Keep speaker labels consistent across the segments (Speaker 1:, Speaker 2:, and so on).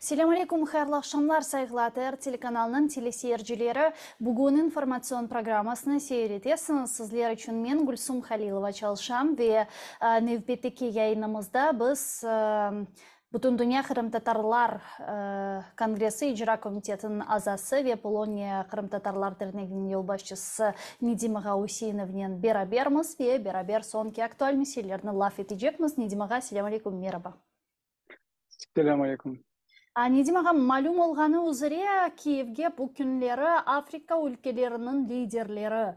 Speaker 1: Selâm aleyküm, hayırlı aqşamlar, sayğılı ATR telekanalınıñ teleseyircileri. Bugün informatsion programmasını seyir etesiñiz. Sizler içün men, Gülsum Halilova, çalışam ve nevbetteki yayınımızda biz Bütündünya qırımtatarlar kongressi icra komitetiniñ azası ve Poloniya qırımtatarlar derneginiñ yolbaşçısı Nedim ağa Useinovnen berabermiz ve beraber soñki aktual meselelerni laf etecekmiz. Nedim ağa, selâm aleyküm, meraba.
Speaker 2: Selâm aleyküm.
Speaker 1: Nedim ağa, malüm olğanı üzre, Kiyevge bu künleri Afrika ülkeleriniñ liderleri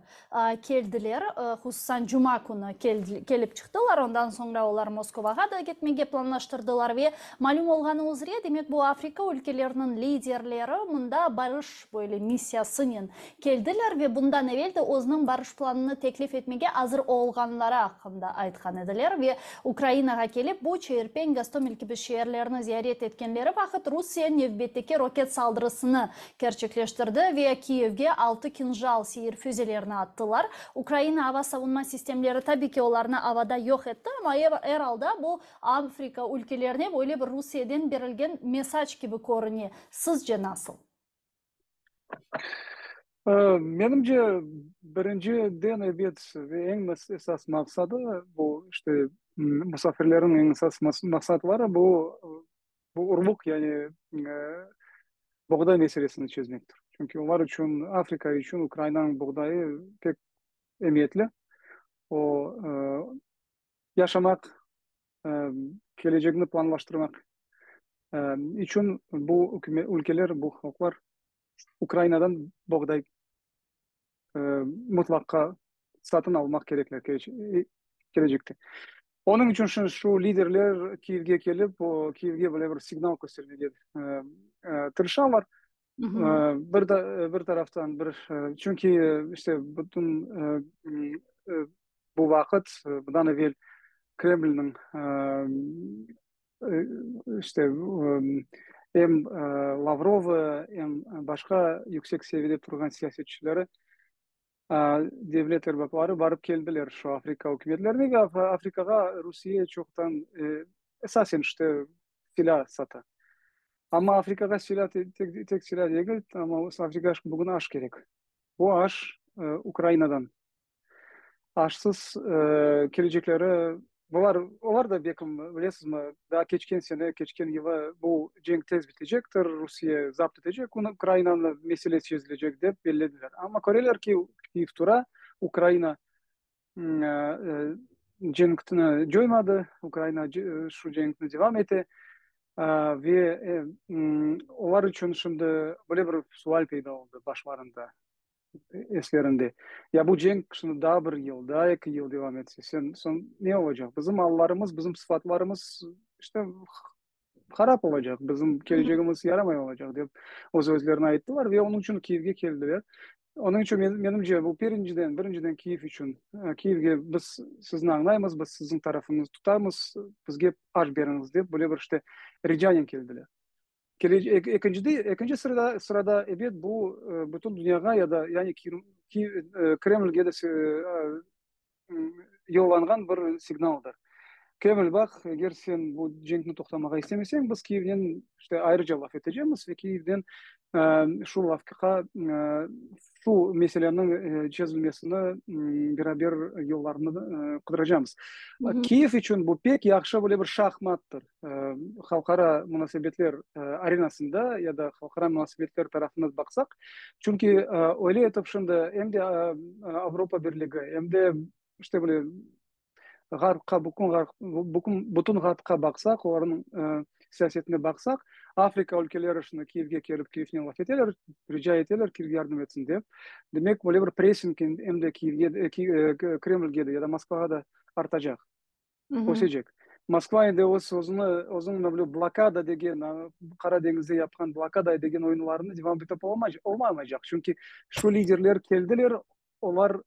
Speaker 1: keldiler, hususan cuma künü kelip çıqtılar, ondan soñra olar Moskovağa da ketmege planlaştırdılar ve malüm olğanı üzre, demek, bu Afrika ülkeleriniñ liderleri mında barış böyle missiyasınen keldiler ve bundan evel de özüniñ barış planını teklif etmege azır olğanları aqqında aytqan ediler ve Ukrainağa kelip Buça, İrpen, Gostomel kibi şeerlerni ziyaret etkenleri vaqıt Rusiye nevbetteki roket saldırısını kerçekleştirdi ve Kiyevge altı Kinjal seyir füzelerini attılar. Ukraina ava savunma sistemleri tabi ki olarnı avada yoq etti, amma er alda bu Afrika ülkelerine böyle bir Rusiyeden berilgen mesac kibi körüne. Sizce nasıl?
Speaker 2: Menimce, birinciden, ebet, ve eñ esas maqsadı bu, işte, musafirlerniñ eñ esas maqsatları bu, bu urluq, yani boğday meselesini çezmektir. Çünki olar içün, Afrika içün Ukrainanıñ boğdayı pek emiyetli. O, yaşamaq, kelecegini planlaştırmaq içün bu ülkeler, bu halqlar Ukrainadan boğday mıtlaqqa satın almaq kerekler kelecekte. Onıñ içün şu liderler Kiyevge kelip, Kiyevge böyle bir signal köstermege tırışalar. Bir bir taraftan bir, çünki işte bütün bu vaqıt, bundan evel Kremlniñ işte em Lavrovı, em başqa yüksek seviyede turğan siyasetçileri, devlet erbapları barıp keldiler şu Afrika ükümetlerine ve Afrikağa Rusiye çoqtan esasen işte silâ sata. Amma Afrikağa silâ tek silâ degil, amma Afrikağa bugün aş kerek. Bu aş Ukrainadan. Aşsız kelecekleri, bular, olar da belkim, bilesizmi, daa keçken sene, keçken yılı bu cenk tez bitecektir, Rusiye zapt etecek Ukrainanı, mesele çezilecek dep bellediler. Amma köreler ki, Kyiv tura, Ukraina cenkni coymadı, Ukraina şu cenkni devam ete ve olar içün şimdi böyle bir sual peyda oldı başlarında, eslerinde. Ya bu cenk şimdi daa bir yıl, daa eki yıl devam etse, sen soñ ne olacaq? Bizim allarımız, bizim sıfatlarımız işte harap olacaq, bizim kelecegimiz yaramay olacaq, dep öz özlerine ayttılar ve onıñ içün Kiyevge keldiler. Onıñ içün menimce bu birinciden, birinciden Kiyev içün, Kiyevge biz sizni añlaymız, biz siziñ tarafıñıznı tutamız, bizge aş beriñiz dep böyle bir işte ricanen keldiler. Ekincide, ekinci sırada, sırada ebet bu bütün dünyağa ya da yani Kremlge de yollanğan bir signaldır. Kreml, baq, eger sen bu cenkni toqtamağa istemeseñ, biz Kiyevnen işte ayrıca laf etecekmiz ve Kiyevden şu lafqa, şu meseleniñ çezilmesini beraber yollarını qıdıracamız. Kiyev içün bu pek yahşı böyle bir şahmattır. Halqara munasebetler arenasında ya da halqara munasebetler tarafından baqsaq, çünki öyle etip şimdi em de Avropa Birligi, em de işte böyle Ğarpqa, bütün Ğarp, bütün Ğarpqa baqsaq, olarnıñ siyasetine baqsaq, Afrika ülkeleri şimdi Kiyevge kelip, Kiyevnen laf eteler, rica eteler, Kiyev yardım etsin dep. Demek, böyle bir pressing em de Kiyevge, Kremlge de ya da Moskvağa da artacaq, ösecek. Moskva endi öz sözüni, özüniñ böyle blokada degen, Qara deñizde yapqan blokada degen oyunlarını devam etip olamaycaq. Çünki şu liderler keldiler, Olar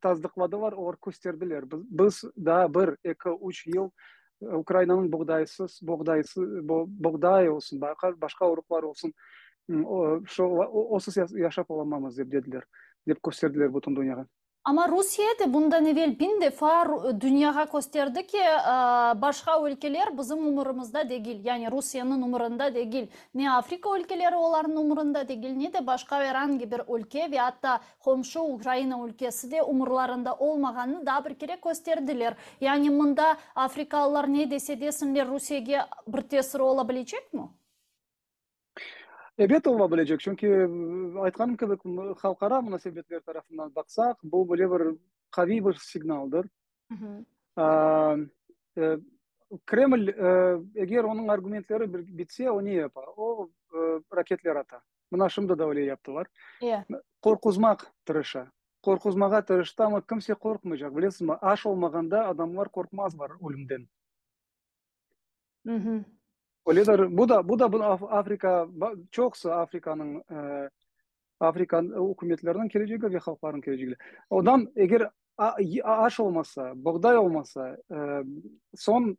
Speaker 2: tasdıqladılar, olar kösterdiler, biz daa bir, eki, üç yıl Ukrainanıñ buğdaysız, boğdaysız, boğday olsun, başqa uruqlar olsun, şu osız yaşap olamamız, dep dediler, dep kösterdiler bütün dünyağa.
Speaker 1: Amma Rusiye de bundan evel biñ defa dünyağa kösterdi ki, başqa ülkeler bizim umurımızda degil, yani Rusiyeniñ umurında degil. Ne Afrika ülkeleri olarnıñ umurında degil, ne de başqa er angi bir ülke ve atta qomşu Ukraina ülkesi de umurlarında olmağanını daa bir kere kösterdiler. Yani mında afrikalılar ne dese desinler, Rusiyege bir tesiri ola bilecekmi?
Speaker 2: Ebet ola bilecek, çünki aytqanım kibi, halqara munasebetler tarafından baqsaq, bu böyle bir qaviy bir signaldır. Kreml, eger onıñ argumentleri bitse, o ne yapa? O, raketler ata. Mına şimdi de öyle yaptılar. Qorquzmaq tırışa. Qorquzmağa tırıştı, amma kimse qorqmaycaq, bilesizmi, aş olmağanda adamlar qorqmazlar ölümden. Öyledir. Bu da, bu da Afrika, çoqusı Afrikanıñ, Afrika ükümetleriniñ kelecegi ve halqlarınıñ kelecegi. Ondan eger aş olmasa, boğday olmasa, soñ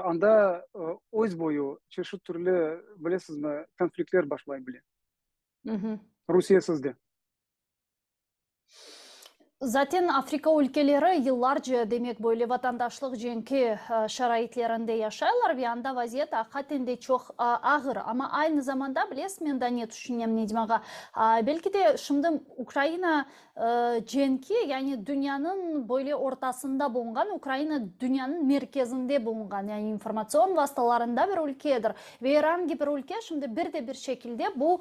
Speaker 2: anda öz boyu çeşit türlü, bilesizmi, konfliktler başlay bile. Rusiyesiz de.
Speaker 1: Zaten Afrika ülkeleri yıllarca, demek, böyle vatandaşlıq cenki şaraitlerinde yaşaylar ve anda vaziyet aqiqaten de çoq ağır. Amma aynı zamanda, bilesiz, men daa ne tüşünem, Nedim ağa, belki de şimdi Ukraina cenki, yani dünyanıñ böyle ortasında bulunğan, Ukraina dünyanıñ merkezinde bulunğan, yani informatsion vastalarında bir ülkedir. Ve er angi bir ülke şimdi bir de bir şekilde bu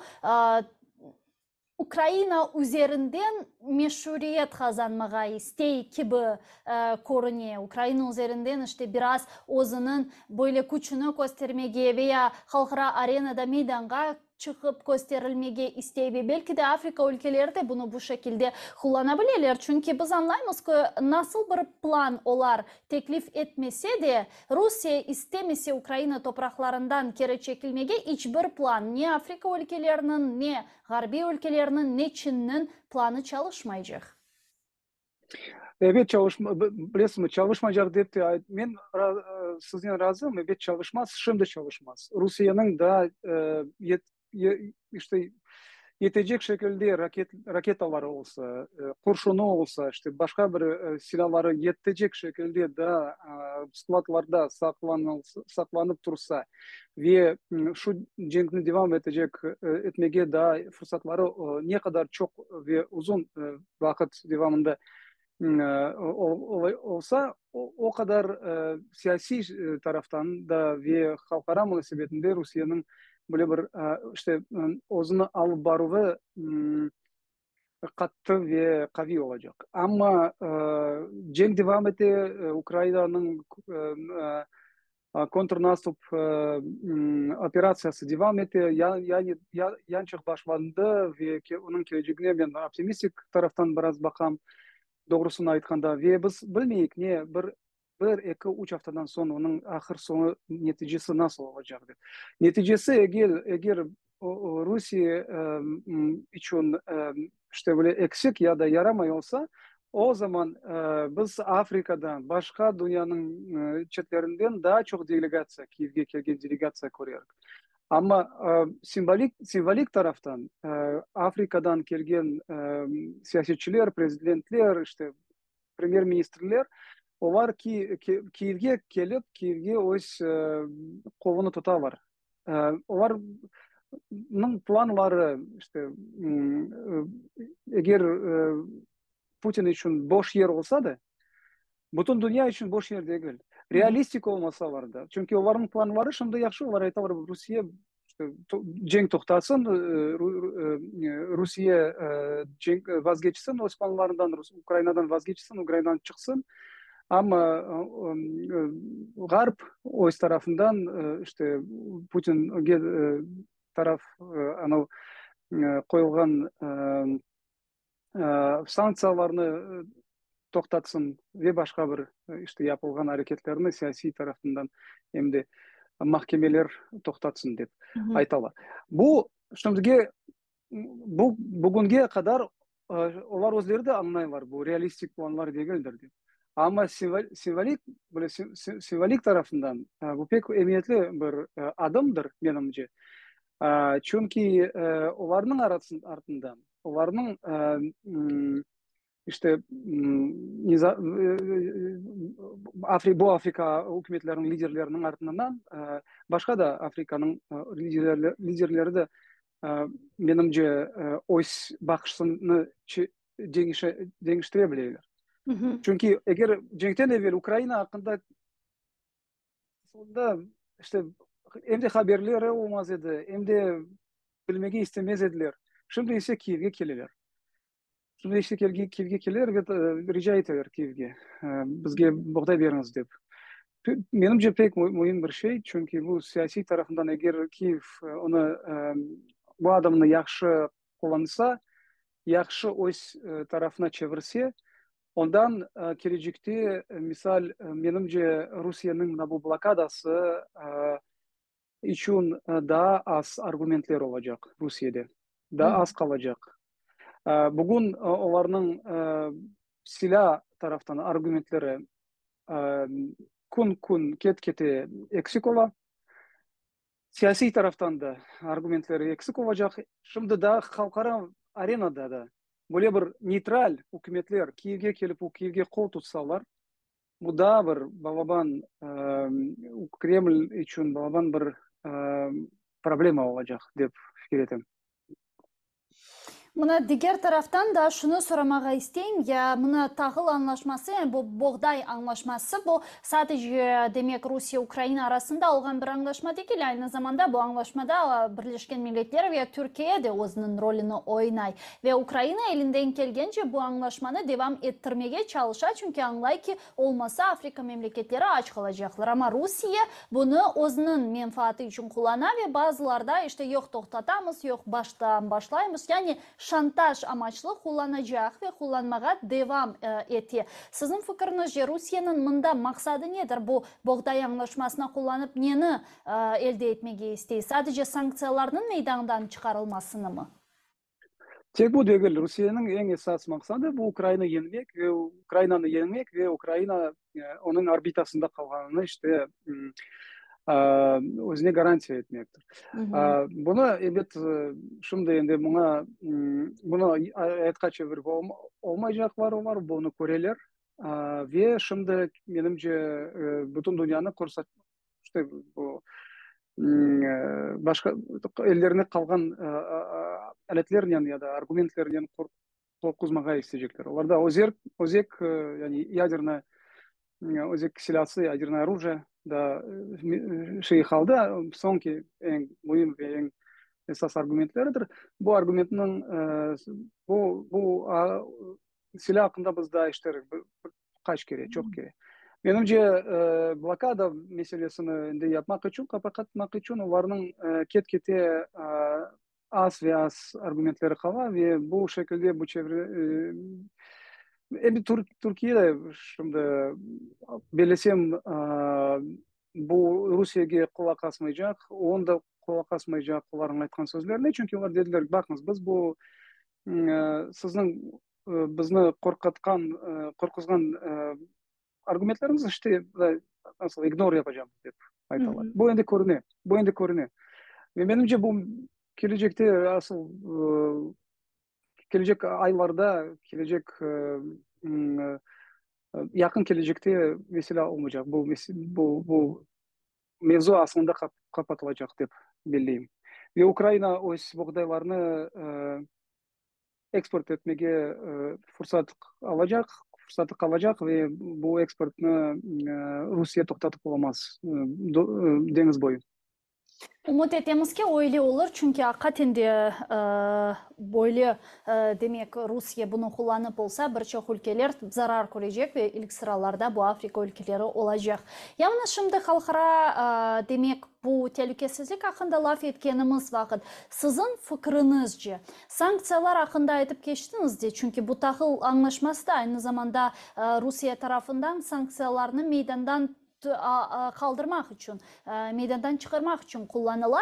Speaker 1: Ukraina üzerinden meşuriyet qazanmağa istey kibi körüne. Ukraina üzerinden işte biraz özüniñ böyle küçüni köstermege ve ya halqara arenada meydanğa çıqıp kösterilmege istey ve belki de Afrika ülkeleri de bunı bu şekilde qullana bileler. Çünki biz añlaymız ki, nasıl bir plan olar teklif etmese de, Rusiye istemese Ukraina topraqlarından keri çekilmege iç bir plan, ne Afrika ülkeleriniñ, ne ğarbiy ülkelerniñ, ne Çinniñ planı çalışmaycaq.
Speaker 2: Ebet, çalışma, bilesizmi, çalışmaycaq dep te men siznen razım, ebet, çalışmaz, şimdi çalışmaz. Rusiyeniñ daa işte, yetecek şekilde raket, raketaları olsa, qurşunı olsa, işte, başqa bir silâları yetecek şekilde daa skladlarda saqlanıp tursa ve şu cenkni devam etecek, etmege daa fırsatları ne qadar çoq ve uzun vaqıt devamında olsa, o qadar siyasiy taraftan da ve halqara munasebetinde Rusiyeniñ böyle bir, işte, özüni alıp baruvı qattı ve qaviy olacaq. Amma cenk devam ete, Ukrainanıñ Kontrnastup operatsiyası devam ete, yani yançıq başlandı ve onıñ kelecegine men optimistik taraftan biraz baqam, doğrusını aytqanda. Ve biz bilmeyik, ne bir, bir, eki, üç aftadan soñ onıñ ahır-soñu neticesi nasıl olacaq dep. Neticesi, eger, eger Rusiye içün işte böyle eksik ya da yaramay olsa, o zaman biz Afrikadan, başqa dünyanıñ çetlerinden daa çoq delegatsiya, Kiyevge kelgen delegatsiya körerik. Amma simvolik, simvolik taraftan Afrikadan kelgen siyasetçiler, prezidentler, işte premyer-ministrler, olar Kiyevge kelip, Kiyevge öz qolunı tutalar. Olarnıñ planları, işte, eger Putin içün boş yer olsa da, bütün dünya içün boş yer degil. Realistik olmasalar da, çünki olarnıñ planları şimdi yahşı, olar aytalar, Rusiye cenk toqtatsın, Rusiye cenk vazgeçsin öz planlarından, Ukrainadan vazgeçsin, Ukrainadan çıqsın. Amma Ğarp öz tarafından, işte, Putinge taraf anav qoyulğan sanktsiyalarnı toqtatsın ve başqa bir, işte, yapılğan areketlerni siyasiy tarafından em de mahkemeler toqtatsın dep aytalar. Bu şimdige, bu bugünge qadar olar özleri de añlaylar, bu realistik planlar degildir dep. Amma simvolik, böyle simvolik tarafından bu pek emiyetli bir adımdır, menimce. Çünki olarnıñ artından, olarnıñ. İşte, bu Afrika ükümetleriniñ liderleriniñ artından başqa da Afrikanıñ liderleri de, menimce, öz baqışını deñiştire bileler. Çünki eger cenkten evel Ukraina aqqında Sonda, işte, em de haberleri olmaz edi, em de bilmege istemez ediler. Şimdi ise Kiyevge keleler. Şimdi ise Kiyevge keleler ve rica eteler Kiyevge, bizge boğday beriñiz dep. Menimce, pek müim bir şey, çünki bu siyasiy tarafından eger Kiyev onı, bu adımnı yahşı qullansa, yahşı öz tarafına çevirse, Ondan kelecekte, misal, menimce, Rusiyeniñ mına bu blokadası içün daa az argumentler olacaq Rusiyede, daa az qalacaq. Bugün olarnıñ silâ taraftan argumentleri kün-kün, ket-kete eksik ola. Siyasiy taraftan da argumentleri eksik olacaq. Şimdi daa halqara arenada da böyle bir neytral ükümetler Kiyevge kelip, Kiyevge qol tutsalar, bu daa bir balaban Kreml içün balaban bir problema olacaq, dep fikir etem.
Speaker 1: Mına diger taraftan da şunı soramağa isteyim, ya mına tahıl añlaşması, yani bu boğday añlaşması, bu sadece, demek, Rusiye-Ukraina arasında olğan bir añlaşma degil, aynı zamanda bu añlaşmada Birleşken Milletler ve Türkiye de özüniñ rolüni oynay. Ve Ukraina elinden kelgence bu añlaşmanı devam ettirmege çalışa, çünki añlay ki, olmasa Afrika memleketleri aç qalacaqlar. Amma Rusiye Bunı özüniñ menfaatı içün qullana ve bazılarda, işte, yoq toqtatamız, yoq baştan başlaymız, yani şantaj amaçlı qullanacaq ve qullanmağa devam ete. Siziñ fikiriñizce, Rusiyeniñ mında maqsadı nedir, bu boğday añlaşmasına qullanıp neni elde etmege istey, sadece sanktsiyalarnıñ meydandan çıqarılmasınımı?
Speaker 2: Tek bu degil, Rusiyeniñ eñ esas maqsadı bu Ukraina yeñmek ve Ukrainanı yeñmek ve Ukraina onıñ orbitasında qalğanını işte özüne garantiya etmektir. Bunı, ebet, şimdi endi buña bunı ayatqa çevirip olmaycaqlar olar, bunı köreler ve şimdi, menimce, bütün dünyanı İşte bu başqa ellerine qalğan aletlernen ya da argumentlernen qorquzmağa isteycekler. Olarda özek, özek, yani yaderna, özek silâsı, yadernoye orujie da şey qaldı, soñki eñ müim ve eñ esas argumentleridir. Bu argumentniñ bu, bu silâ aqqında biz daa eşiterik. Qaç kere, çoq kere. Menimce, blokada meselesini endi yapmaq içün, qapaqatmaq içün olarnıñ ket-kete az ve az argumentleri qala ve bu şekilde bu çevre endi Türkiye de şimdi bellesem bu Rusiyege qulaq asmaycaq, on da qulaq asmaycaq olarnıñ aytqan sözlerine, çünki olar dediler, baqıñız, biz bu sizniñ bizni qorqatqan, qorquzğan argumentleriñiz işte, nasıl, ignor yapacağımız dep aytalar. Bu endi körüne, bu endi körüne. Ve menimce bu kelecekte asıl kelecek aylarda, kelecek yaqın kelecekte mesele olmaycaq. Bu bu bu mevzu aslında qapatılacaq dep belleyim. Ve Ukraina öz boğdaylarını eksport etmege fursat alacaq, fursatı qalacaq ve bu eksportnı Rusiye toqtatıp olamaz deñiz boyu.
Speaker 1: Ümüt etemiz ki, öyle olur, çünki aqiqaten de böyle, demek, Rusiye bunı qullanıp olsa, bir çoq ülkeler zarar körecek ve ilk sıralarda bu Afrika ülkeleri olacaq. Yalıñız şimdi halqara, demek, Bu telükesizlik aqqında laf etkenimiz vaqıt, siziñ fikriñizce, sanktsiyalar aqqında aytıp keçtiñiz de, çünki bu tahıl añlaşması da aynı zamanda Rusiye tarafından sanktsiyalarnı meydandan qaldırmaq içün, meydandan çıqarmaq içün qullanıla.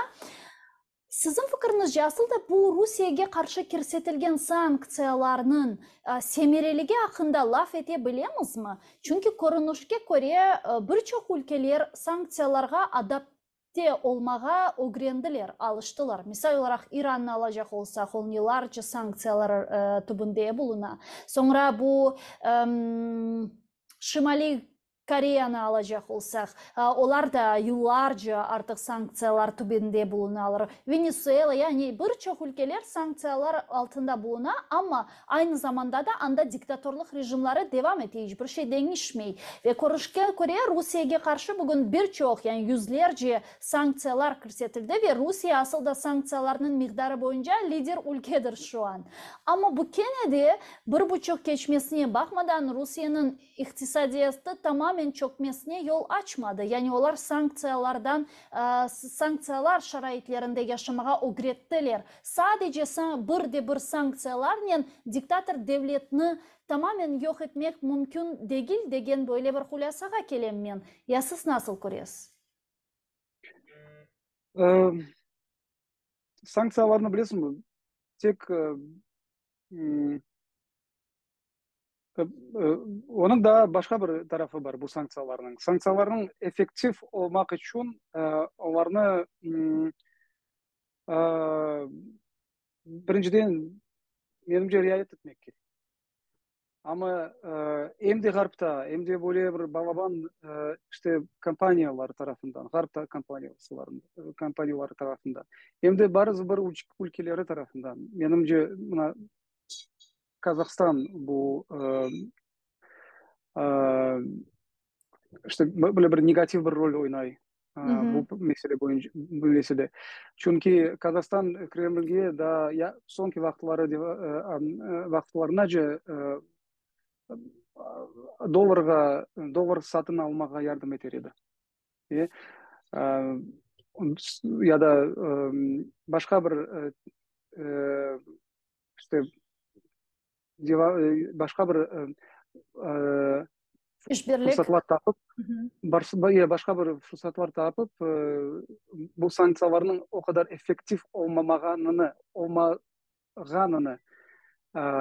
Speaker 1: Siziñ fikriñizce, asıl da bu Rusiyege qarşı kirsetilgen sanktsiyalarnıñ semereligi aqqında laf ete bilemizmi? Çünki körünişke köre, bir çoq ülkeler sanktsiyalarğa adapte. şaraitte olmağa ögrendiler, alıştılar. Misal olaraq, İrannı alacaq olsaq, on yıllarca sanktsiyalar tübünde buluna. Soñra bu Şimaliy Koreyanı alacaq olsaq, olar da yıllarca artıq sanktsiyalar tübünde bulunalar. Venesuela, yani bir çoq ülkeler sanktsiyalar altında buluna, amma aynı zamanda da anda diktatorlıq rejimları devam ete, iç bir şey deñişmey. Ve körüşke köre, Rusiyege qarşı bugün bir çoq, yani yüzlerce sanktsiyalar kirsetildi ve Rusiye asıl da sanktsiyalarnıñ miqdarı boyunca lider ülkedir şu an. Amma bu kene de bir buçuq keçmesine baqmadan Rusiyeniñ iqtisadiyatı tamamen çökmesine yol açmadı, yani olar sanktsiyalardan, sanktsiyalar şaraitlerinde yaşamağa ögrettiler. Sadece bir de bir sanktsiyalarnen diktator devletni tamamen yoq etmek mümkün degil degen böyle bir hulâsağa kelem men. Ya siz nasıl köresiz?
Speaker 2: Sanktsiyalarnı bilesiñmi, tek Onıñ daa başqa bir tarafı bar bu sanktsiyalarnıñ. Sanktsiyalarnıñ effektiv olmaq içün olarnı birinciden, menimce, riayet etmek kerek. Amma em de Ğarpta, em de böyle bir balaban işte kompaniyalar tarafından, Ğarp kompaniyaları tarafından, em de bazı bir ülkeleri tarafından, menimce, mına Kazahstan bu işte böyle bir negativ bir rol oynay bu mesele boyunca, bu meselede. Çünki Kazahstan Kremlge daa ya soñki vaqıtları vaqıtlarınace dollarğa dollar satın almağa yardım eter edi. Ya da başqa bir işte başqa bir
Speaker 1: İşbirlik.
Speaker 2: Fırsatlar tapıp, başqa bir fırsatlar tapıp, bu sanktsiyalarnıñ o qadar effektiv olmamağanını, olmağanını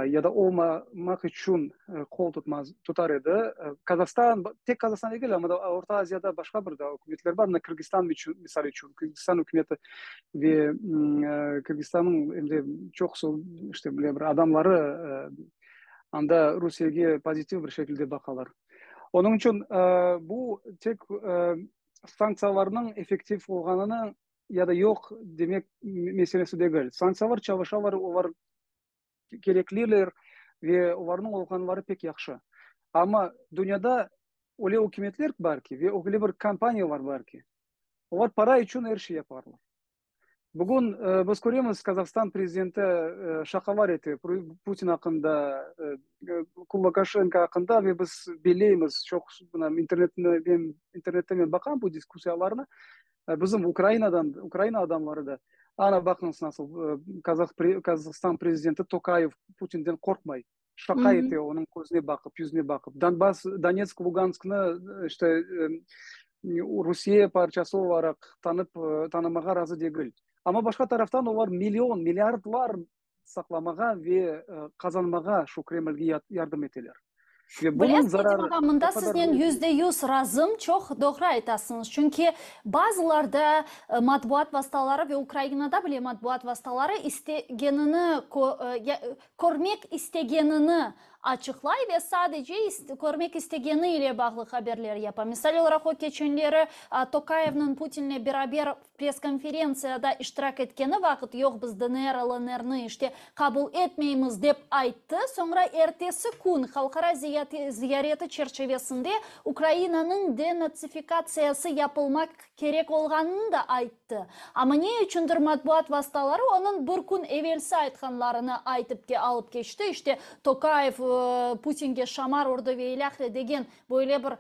Speaker 2: ya da olmamaq içün qol tutmaz, tutar edi. Kazahstan, tek Kazahstan degil, amma da Orta Aziyada başqa bir da ükümetler bar. Mına Kırgızstan içün, misal içün, Kırgızstan ükümeti ve Kırgızstannıñ em de çoqusı işte böyle bir adamları anda Rusiyege pozitiv bir şekilde baqalar. Onıñ içün bu tek sanktsiyalarnıñ effektiv olğanını ya da yoq demek meselesi degil. Sanktsiyalar çalışalar, olar kerekliler ve olarnıñ olğanları pek yahşı. Amma dünyada öyle ükümetler bar ki ve öyle bir kompaniyalar bar ki, olar para içün er şey yaparlar. Bugün biz köremiz, Kazahstan prezidenti şaqalar ete Putin aqqında, Lukaşenko aqqında ve biz belleymiz, çoq mına internetni men internette men baqam bu diskussiyalarnı, bizim Ukrainadan, Ukraina adamları da, ana baqıñız nasıl Kazah Kazahstan prezidenti Tokayev Putinden qorqmay, şaqa ete onıñ közüne baqıp, yüzüne baqıp. Donbass, Donetsk, Lugansknı işte Rusiye parçası olaraq tanıp, tanımağa razı degil. Amma başqa taraftan olar million, milliardlar saqlamağa ve qazanmağa şu Kremlge yardım eteler.
Speaker 1: Ve bunıñ zararı Bilesiz, mında siznen %100 razım, çoq doğru aytasıñız. Çünki bazılarda matbuat vastaları ve Ukrainada bile matbuat vastaları istegenini körmek istegenini açıqlay ve sadece körmek istegeni ile bağlı haberler yapa. Misal olaraq, o keçenleri Tokayevniñ Putinle beraber Press-konferentsiyada iştirak etkeni vaqıt, yoq, biz DNR, LNRni işte qabul etmeymiz, dep ayttı. Soñra ertesi kün halqara ziyareti çerçivesinde Ukrainanıñ denatsifikatsiyası yapılmaq kerek olğanını da ayttı. Amma ne içündir matbuat vastaları onıñ bir kün evelsi aytqanlarını aytıp alıp keçti, işte Tokayev Putinge şamar urdı ve ilâhre degen böyle bir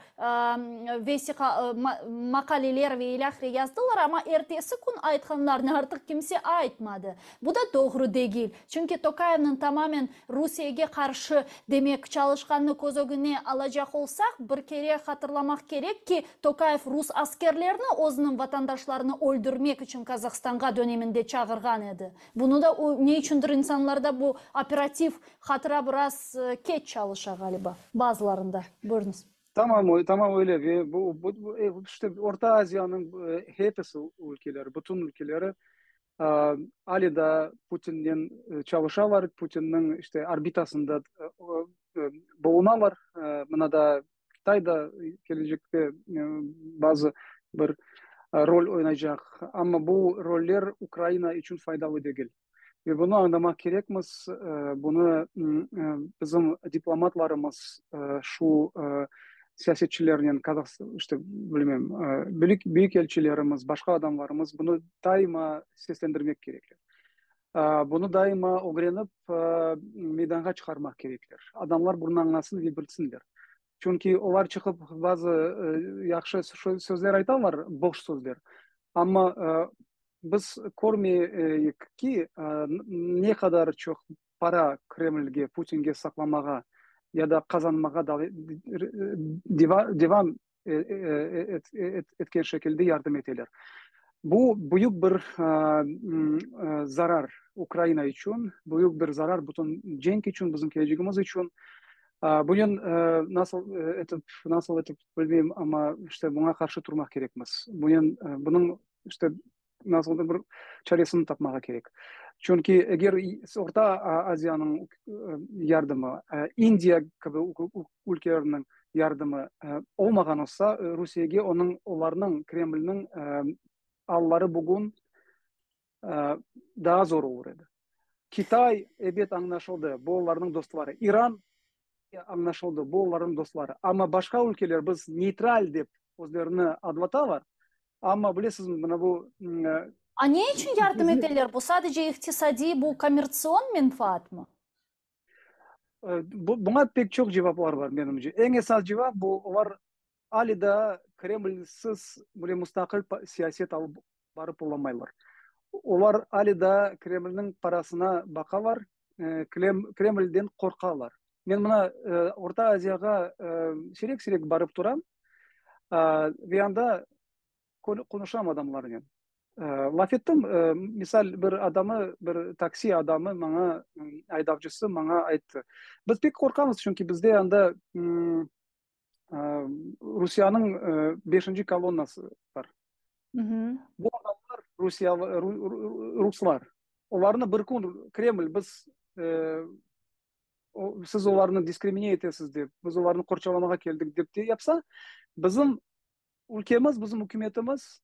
Speaker 1: vesiqa, maqaleler ve ilâhre yazdılar, amma ertesi kün aytqanlarını artıq kimse aytmadı. Bu da doğru degil, çünki Tokayevniñ tamamen Rusiyege qarşı, demek, çalışqanını köz ögüne alacaq olsaq, bir kere hatırlamaq kerek ki, Tokayev rus askerlerini özüniñ vatandaşlarını öldürmek içün Kazahstanğa döneminde çağırğan edi. Bunı da ne içündir insanlarda bu operativ hatıra biraz keç çalışa, ğaliba, bazılarında. Buyurıñız.
Speaker 2: Tamam, tamam öyle ve bu, bu, işte Orta Aziyanıñ hepisi ülkeleri, bütün ülkeleri ale daa Putinnen çalışalar, Putinniñ işte orbitasında bulunalar. Mına daa Qıtay da kelecekte bazı bir rol oynaycaq. Amma bu roller Ukraina içün faydalı degil. Ve bunı añlamaq kerekmiz, bunı bizim diplomatlarımız şu siyasetçilernen, işte, bilmem, büyükelçilerimiz, başqa adamlarımız bunı daima seslendirmek kerekler. Bunı daima ögrenip, meydanğa çıqarmaq kerekler. Adamlar bunı añlasın ve bilsinler. Çünki olar çıqıp bazı yahşı sözler aytalar, boş sözler, amma biz körmeyik ki, ne qadar çoq para Kremlge, Putinge saqlamağa ya da qazanmağa devam etken şekilde yardım eteler. Bu büyük bir zarar Ukraina içün, büyük bir zarar bütün cenk içün, bizim kelecegimiz içün. Bunen nasıl etip, nasıl etip bilmeyim, amma işte buña qarşı turmaq kerekmiz. Bunen, bunıñ işte nasıldır bir çaresini tapmağa kerek. Çünki eger Orta Aziyanıñ yardımı, İndiya kibi ülkelerniñ yardımı olmağan olsa, Rusiyege onıñ, olarnıñ, Kremlniñ alları bugün daa zor olur edi. Kitay, ebet, añlaşıldı, bu olarnıñ dostları. İran, añlaşıldı, bu olarnıñ dostları. Amma başqa ülkeler biz neytral dep özlerini adlatalar, amma bilesizmi, mına bu.
Speaker 1: A ne içün yardım eteler? Bu sadece iqtisadiy, bu kommertsion menfaatmı?
Speaker 2: Buña pek çoq cevaplar bar, menimce. Eñ esas cevap bu, olar Ali daa Kremlsiz böyle mustaqil siyaset alıp barıp olamaylar. Olar ali daa Kremlniñ parasına baqalar, Kremlden qorqalar. Men mına Orta Aziyağa siyrek-siyrek barıp turam ve anda qonuşam adamlarnen. Laf ettim, misal, bir adamı, bir taksi adamı maña, aydavcısı maña ayttı, Biz pek qorqamız, çünki bizde anda Rusiyanıñ beşinci kolonnası bar. Bu adamlar rusiyalı, ruslar. Olarnı bir kün Kreml biz siz olarnı diskrimine etesiz dep, biz olarnı qorçalamağa keldik dep de yapsa, bizim ülkemiz, bizim ükümetimiz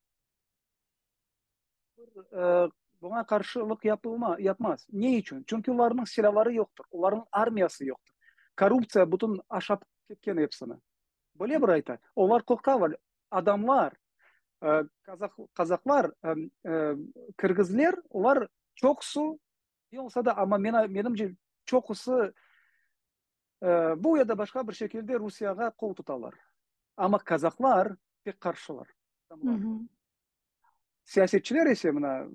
Speaker 2: buña qarşılıq yapılma, yapmaz. Ne içün? Çünki olarnıñ silâları yoqtır, olarnıñ armiyası yoqtır. Korruptsiya bütün aşap ketken epsini. Böyle bir ayta. Olar qorqalar. Adamlar, qazaq, qazaqlar, kirgizler, olar çoqusı, ne olsa da, amma menimce çoqusı bu ya da başqa bir şekilde Rusiyağa qol tutalar. Amma kazaklar pek qarşılar. Siyasetçiler ise mına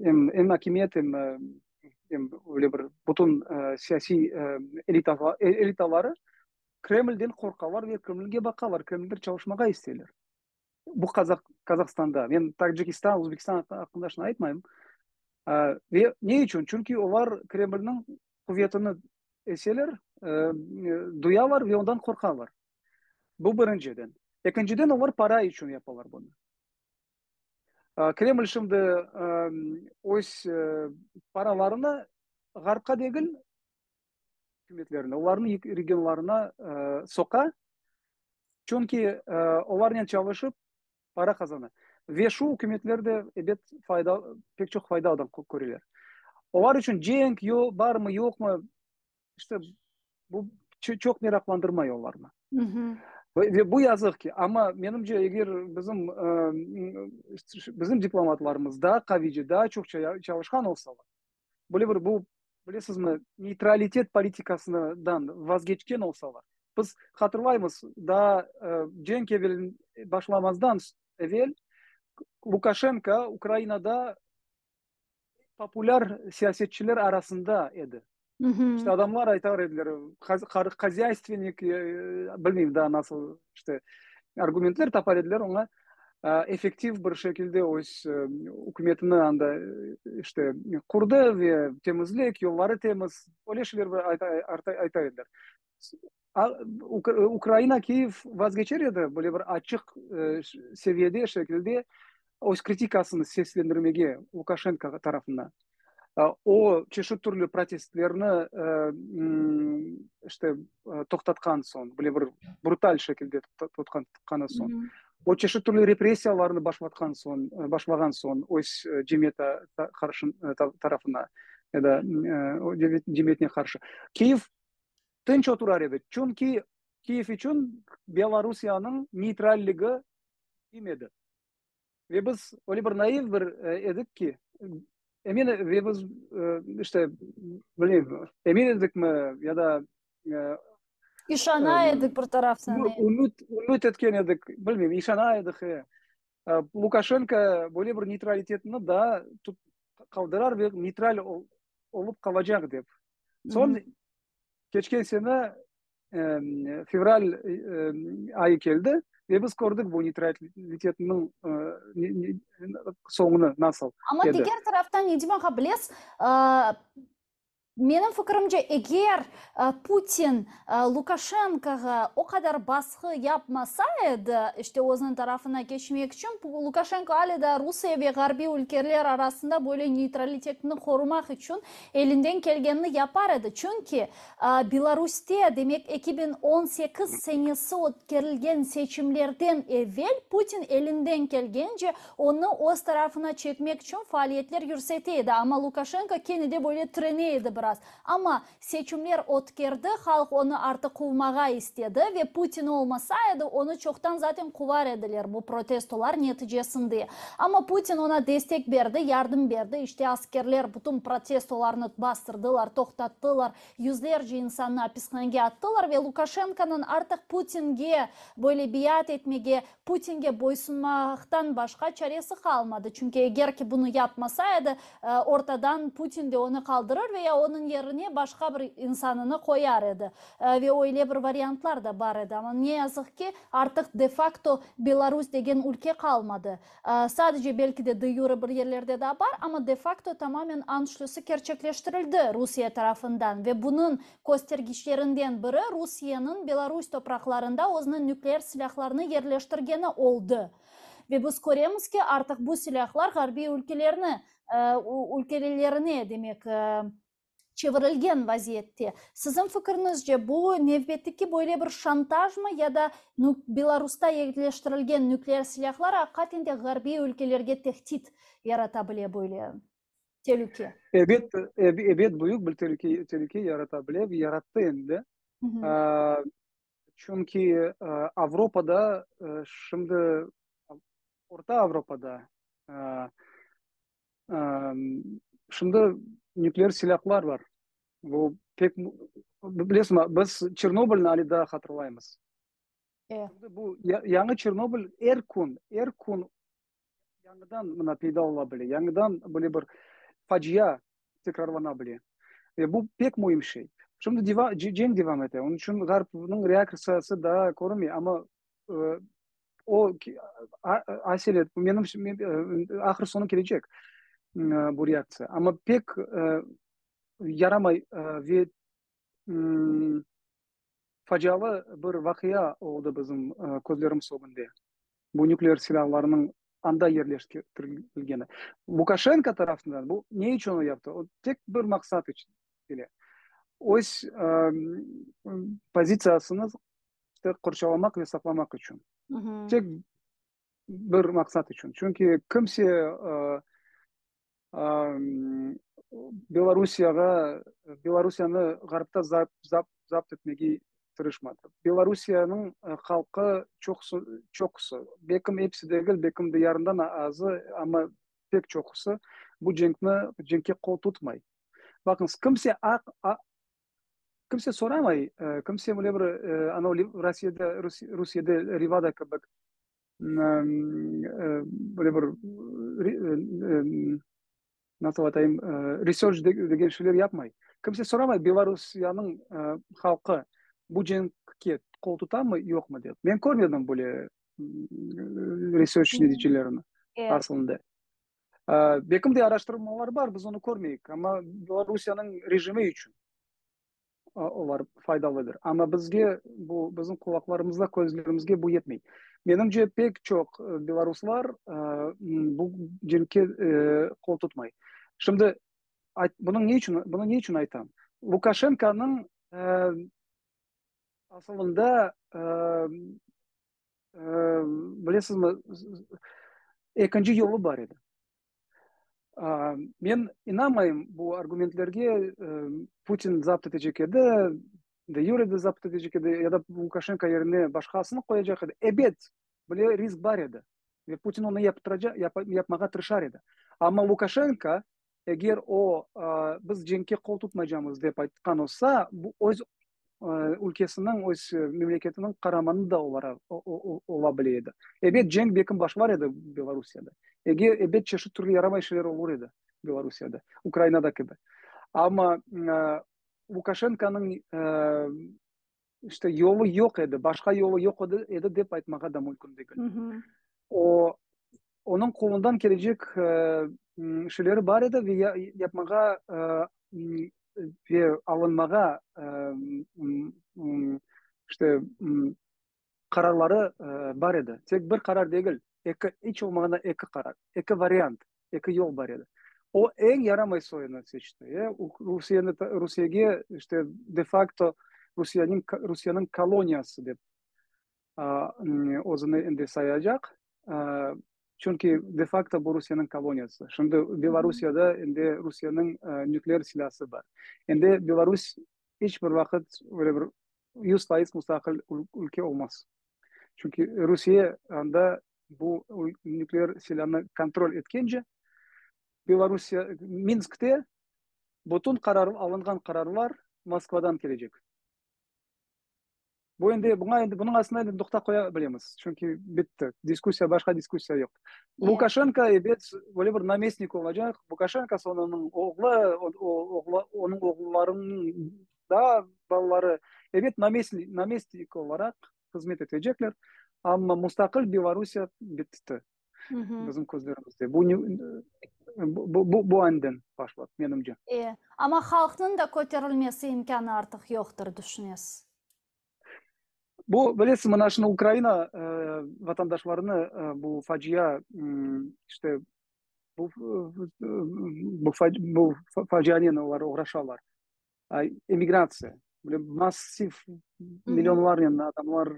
Speaker 2: em em akimiyet, em em öyle bir bütün siyasiy elitaları Kremlden qorqalar ve Kremlge baqalar, Kremlde çalışmağa isteyler. Bu Qazaq, Qazaqstanda. Men Tacikistan, Özbekistan aqqında şunı aytmayım. Ve ne içün? Çünki olar Kremlniñ quvetini eseler, duyalar ve ondan qorqalar. Bu birinciden. Ekinciden, olar para içün yapalar bunı. Kreml şimdi öz paralarını Ğarpqa degil, ükümetlerine, olarnıñ regionlarına soqa, çünki olarnen çalışıp para qazana. Ve şu ükümetler de, ebet, fayda, pek çoq fayda ondan köreler. Olar içün cenk barmı, yoqmı, işte, bu çoq meraqlandırmay olarnı. Ve bu yazıq ki, amma menimce, eger bizim bizim diplomatlarımız daa qaviyce, daa çoq çalışqan olsalar, böyle bir bu, bilesizmi, neytralitet politikasından vazgeçken olsalar, biz hatırlaymız, daa cenk evel başlamazdan evel Lukaşenko Ukrainada populâr siyasetçiler arasında edi. İşte adamlar aytar ediler, hozyaystvennik, bilmeyim daa nasıl, işte, argumentler tapar ediler oña, effektiv bir şekilde öz ükümetini anda, işte, qurdı ve temizlik, yolları temiz, öyle şeyler ayta ediler. Ukraina Kiyev vazgeçer edi böyle bir açıq seviyede, şekilde öz kritikasını seslendirmege Lukaşenko tarafına. O, çeşit türlü protestlerni işte toqtatqan soñ, böyle bir brutal şekilde toqtatqanı soñ, o çeşit türlü repressiyalarnı başlatqan soñ, başlağan soñ öz cemiyeti qarşı tarafına ya da cemiyetine qarşı. Kiyev tınç oturar edi, çünki Kiyev içün Belorusiyanıñ neytralligi müim edi. Ve biz öyle bir naiv bir edik ki, emin ve biz işte, bilmeyim, emin edikmi ya da
Speaker 1: İşana edik bir taraftan.
Speaker 2: Ümüt, ümüt etken edik, bilmeyim, işana edik, e. Lukaşenko böyle bir neytralitetni daa tut, qaldırar ve neytral olıp qalacaq dep. Soñ keçken sene fevral ayı keldi ve biz kördik bu neytralitetniñ soñunı nasıl
Speaker 1: Amma diger taraftan, Nedim ağa, bilesiz, Menim fikirimce, eger Putin Lukaşenkoğa o qadar basqı yapmasa edi, işte özüniñ tarafına keçmek içün, Lukaşenko ale daa Rusiye ve ğarbiy ülkeler arasında böyle neytralitetni qorumaq içün elinden kelgenini yapar edi. Çünki Belaruste, demek, 2018 senesi ötkerilgen seçimlerden evel Putin elinden kelgence Onı öz tarafına çekmek içün faaliyetler yürsete edi, amma Lukaşenko kene de böyle tirene edi biraz. Amma seçimler ötkerdi, halq onı artıq quvmağa istedi ve Putin olmasa edi, onı çoqtan zaten quvar ediler bu protestolar neticesinde. Amma Putin ona destek berdi, yardım berdi, işte askerler bütün protestolarnı bastırdılar, toqtattılar, Yüzlerce insannı apishanege attılar ve Lukaşenkonıñ artıq Putinge böyle biat etmege, Putinge boysunmaqtan başqa çaresi qalmadı. Çünki eger ki bunı yapmasa edi, ortadan Putin de onı qaldırır ve ya onıñ yerine başqa bir insanını qoyar edi. Ve öyle bir variantlar da bar edi. Amma ne yazıq ki, artıq de-fakto Belarus degen ülke qalmadı. Sadece belki de de-yure bir yerlerde daa bar, amma de-fakto tamamen anşlüsi kerçekleştirildi Rusiye tarafından ve bunıñ köstergiçlerinden biri Rusiyeniñ Belarus topraqlarında özüniñ nükleer silâhlarını yerleştirgeni oldı. Ve biz köremiz ki, artıq bu silâhlar ğarbiy ülkelerni, ülkelelerine, demek, çevirilgen vaziyette. Siziñ fikriñizce, bu nevbetteki böyle bir şantajmı ya da Belarusta yerleştirilgen nükleer silâhlar aqiqaten de ğarbiy ülkelerge tehdit yarata bile böyle telüke?
Speaker 2: Ebet, ebet, büyük bir telüke, telüke yarata bile ve yarattı endi. Çünki Avropada şimdi, Orta Avropada Şimdi nükleer silâhlar bar. Bu pek, bilesiñmi, biz Çernobılni ale daa hatırlaymız. Şimdi bu yañı Çernobıl er kün, er kün yañıdan mına peyda ola bile, yañıdan böyle bir facia tekrarlana bile. Ve bu pek müim şey. Şimdi cenk devam ete, onıñ içün Ğarpnıñ reaktsiyası daa körünmey, amma O aselet, menim ahır soñu kelecek bu reaktsiya. Amma pek yaramay ve facialı bir vaqia oldı bizim közlerimiz ögünde. Bu nükleer silâlarnıñ anda yerleştirilgeni. Lukaşenko tarafından bu ne içün o yaptı? O tek bir maqsat içün ile. Öz pozitsiyasını İşte qorçalamaq ve saqlamaq içün. Tek bir maqsat içün. Çünki kimse Belorusiyağa, Belorusiyanı Ğarpta zapt etmege tırışmadı. Belorusiyanıñ halqı çoqusı, çoqusı, belkim episi degil, belkim de yarından azı, amma pek çoqusı bu cenkni, cenkke qol tutmay. Baqıñız, kimse Kimse soramay, kimse böyle bir, anau Rusiyede, Rusiyede Rivada kibi böyle bir, nasıl aytayım, research degen şeyler yapmay. Kimse soramay, Belorusiyanıñ halqı bu cenkke qol tutamı, yoqmı dep. Men körmedim böyle research neticelerini aslında. Belkim de araştırmalar bar, biz onı körmeyik, amma Belorusiyanıñ rejimi içün. olar faydalıdır. Amma bizge bu, bizim qulaqlarımızğa, közlerimizge bu yetmey. Menimce, pek çoq belaruslar bu cenkke qol tutmay. Şimdi, bunıñ ne içün, bunı ne içün aytam? Lukaşenkonıñ asılında, bilesizmi, ekinci yolu bar edi. Men inanmayım bu argumentlerge, Putin zapt etecek edi, de yure de zapt etecek edi, ya da Lukaşenko yerine başqasını qoyacaq edi. Ebet, böyle risk bar edi ve Putin onı yapmağa tırışar edi. Amma Lukaşenko, eger o, biz cenkke qol tutmaycamız dep aytqan olsa, bu öz ülkesiniñ, öz memleketiniñ qaramanı da ola bile edi. Ebet, cenk belkim başlar edi Belorussiyada. Ebet, çeşit türlü yaramay şeyler olur edi Belorussiyada, Ukrainada kibi. Amma Lukaşenkonıñ işte yolu yoq edi, başqa yolu yoq edi dep aytmağa da mümkün degil. O, onıñ qolundan kelecek şeyleri bar edi ve yapmağa ve alınmağa işte qararları bar edi. Tek bir qarar degil, eki, iç olmağanda eki qarar, eki variant, eki yol bar edi. O, eñ yaramay soyunı seçti. Rusiyeni, Rusiyege işte de-fakto Rusiyeniñ, Rusiyeniñ koloniyası dep özüni endi sayacaq. Çünki de-fakto bu Rusiyeniñ koloniyası. Şimdi Belarusiyada endi Rusiyeniñ nükleer silâsı bar. Endi Belarus iç bir vaqıt öyle bir 100% mustaqil ülke olmaz. Çünki Rusiye anda bu nükleer silânı kontrol etkence, Belorusiya, Minskte bütün qarar, alınğan qararlar Moskvadan kelecek. Bu endi, buña endi, bunıñ astına endi noqta qoya bilemiz, çünki bitti, diskussiya, başqa diskussiya yoq. Lukaşenko, ebet, böyle bir namestnik olacaq. Lukaşenko, soñ onıñ oğlu, oğlu, onıñ oğullarınıñ daa balaları, ebet, namestnik olaraq hızmet etecekler. Amma mustaqil Belorusiya bitti bizim közlerimizde. Bu, bu, bu anden başlap, menimce.
Speaker 1: E, amma halqnıñ da köterilmesi imkânı artıq yoqtır, düşünesiz?
Speaker 2: Bu, bilesiz, mına şimdi Ukraina vatandaşlarını bu facia, işte, bu, bu, bu facianen olar oğraşalar. Emigratsiya, böyle massiv millionlarnen adamlar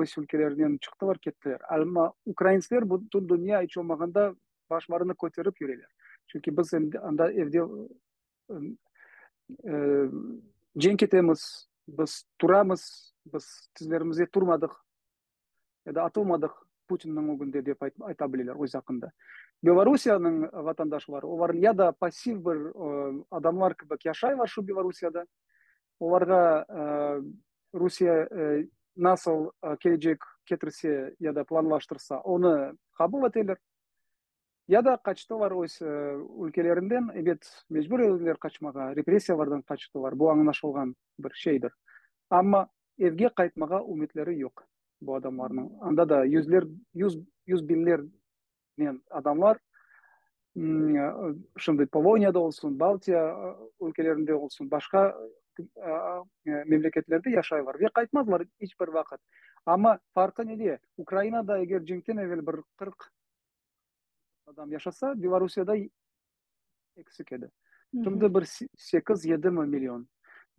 Speaker 2: öz ülkelerinden çıqtılar, kettiler. Amma ukraintsler bütün dünya iç olmağanda başlarını köterip yüreler. Çünki biz endi anda evde cenk etemiz, biz turamız, biz tizlerimizde turmadıq ya da atılmadıq Putinniñ ögünde dep ayta bileler öz aqqında. Belorusiyanıñ vatandaşları, olar ya da passiv bir adamlar kibi yaşaylar şu Belorusiyyada, olarğa Rusiye nasıl kelecek ketirse ya da planlaştırsa, onı qabul eteler, ya da qaçtılar öz ülkelerinden, ebet, mecbur ediler qaçmağa, repressiyalardan qaçtılar, bu añlaşılğan bir şeydir. Amma evge qaytmağa ümütleri yoq bu adamlarnıñ. Anda da yüzler, yüz, yüz biñlernen adamlar, şimdi Poloniyada olsun, Baltiya ülkelerinde olsun, başqa memleketlerde yaşaylar ve qaytmazlar iç bir vaqıt. Amma farqı nede? Ukrainada eger cenkten evel bir 40 adam yaşasa, Belorussiyada eksik edi. Şimdi bir sekiz-yedi million.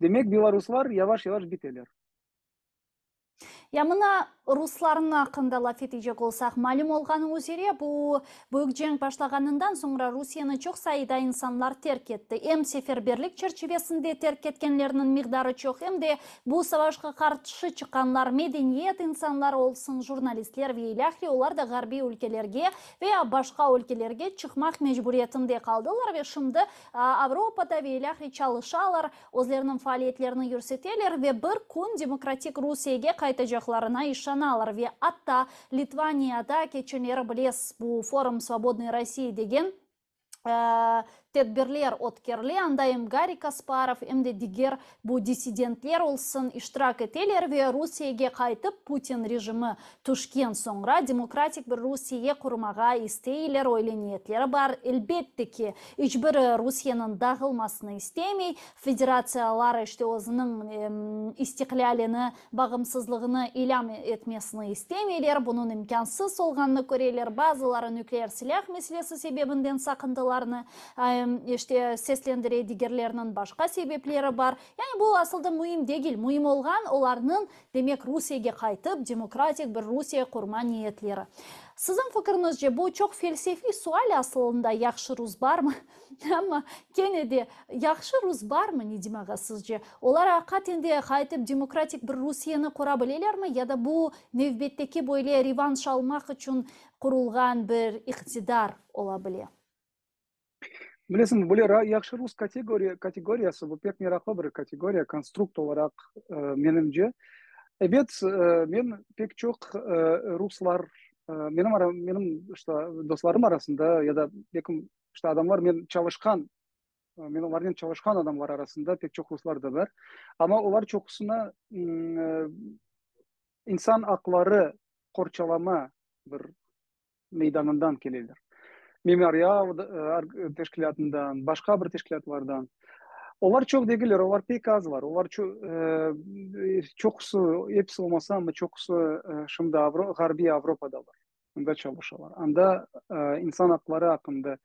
Speaker 2: Demek, beloruslar yavaş-yavaş biteler.
Speaker 1: Ya mına ruslarnıñ aqqında laf etecek olsaq, malüm olğanı üzere, bu büyük cenk başlağanından soñra Rusiyeni çoq sayıda insanlar terk etti. Em seferberlik çerçivesinde terk etkenlerniñ miqdarı çoq, em de bu savaşqa qarşı çıqqanlar, medeniyet insanları olsun, jurnalistler ve ilâhre, olar da ğarbiy ülkelerge ve ya başqa ülkelerge çıqmaq mecburiyetinde qaldılar ve şimdi Avropada ve ilâhre çalışalar, özleriniñ faaliyetlerini yürseteler ve bir kün demokratik Rusiyege qaytacaqlarına işanalar ve atta Litvaniyada keçenleri bilesiz, bu Forum svobodnoy Rossii degen. Tedbirler ötkerile, anda em Garri Kasparov, em de diger bu dissidentler olsun iştirak eteler ve Rusiyege qaytıp Putin rejimi tüşken soñra demokratik bir Rusiye qurmağa isteyler, öyle niyetleri bar. Elbette ki, iç biri Rusiyeniñ dağılmasını istemey, federatsiyalar işte özüniñ istiqlâlini, Bağımsızlığını ilâm etmesini istemeyler, bunıñ imkânsız olğanını köreler, bazıları nükleer silâh meselesi sebebinden saqıntılarını, işte, seslendire, digerleriniñ başqa sebepleri bar. Yani bu asılda müim degil, müim olğan, olarnıñ, demek, Rusiyege qaytıp, demokratik bir Rusiye qurma niyetleri. Siziñ fikriñizce, bu çoq felsefiy sual asılında, yahşı rus barmı? Amma kene de, yahşı rus barmı, Nedim ağa, sizce? Olar aqiqaten de qaytıp demokratik bir Rusiyeni qura bilelermi ya da bu nevbetteki böyle revanş almaq içün qurulğan bir iqtidar ola bile?
Speaker 2: Bilesiñmi, böyle yahşı rus kategoriyası, bu pek meraqlı bir kategoriya, konstrukt olaraq, menimce. Ebet, men pek çoq ruslar, menim, menim işte dostlarım arasında ya da belkim işte adamlar men çalışqan, men olarnen çalışqan adamlar arasında pek çoq ruslar da bar. Amma olar çoqusına insan aqları qorçalama bir meydanından keleler. Memorial teşkilâtından, başqa bir teşkilâtlardan. Olar çoq degiller, olar pek azlar. Olar çoqusı, episi olmasa, amma çoqusı şimdi Ğarbiy Avropadalar. Anda çalışalar. Anda insan aqları aqqında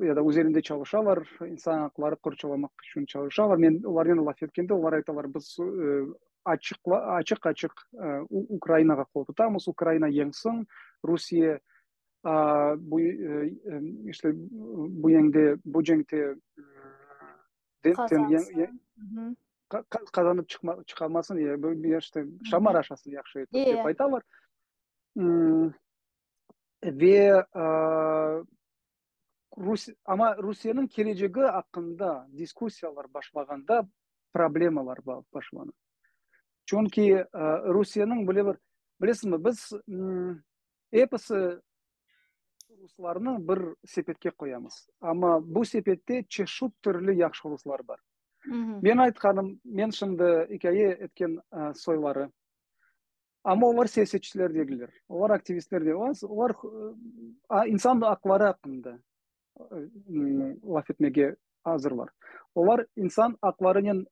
Speaker 2: ya da üzerinde çalışalar, insan aqları qorçalamaq içün çalışalar. Men olarnen laf etkende, olar aytalar, biz açıq-açıq Ukrainağa qoltutamız, Ukraina yeñsin, Rusiye bu işte bu yeñde, bu cenkte qazanıp çıqarmasın, işte şamar aşasın yahşı etip, dep aytalar. Ve amma Rusiyeniñ kelecegi aqqında diskussiyalar başlağanda problemalar başlana. Çünki Rusiyeniñ böyle bir, bilesiñmi, biz episi ruslarnı bir sepetke qoyamız. Amma bu sepette çeşit türlü yahşı ruslar bar. Men aytqanım, men şimdi ikâye etken soyları, Amma olar siyasetçiler degiller, olar aktivistler degil, olar insan aqları aqqında laf etmege azırlar. Olar insan aqlarınen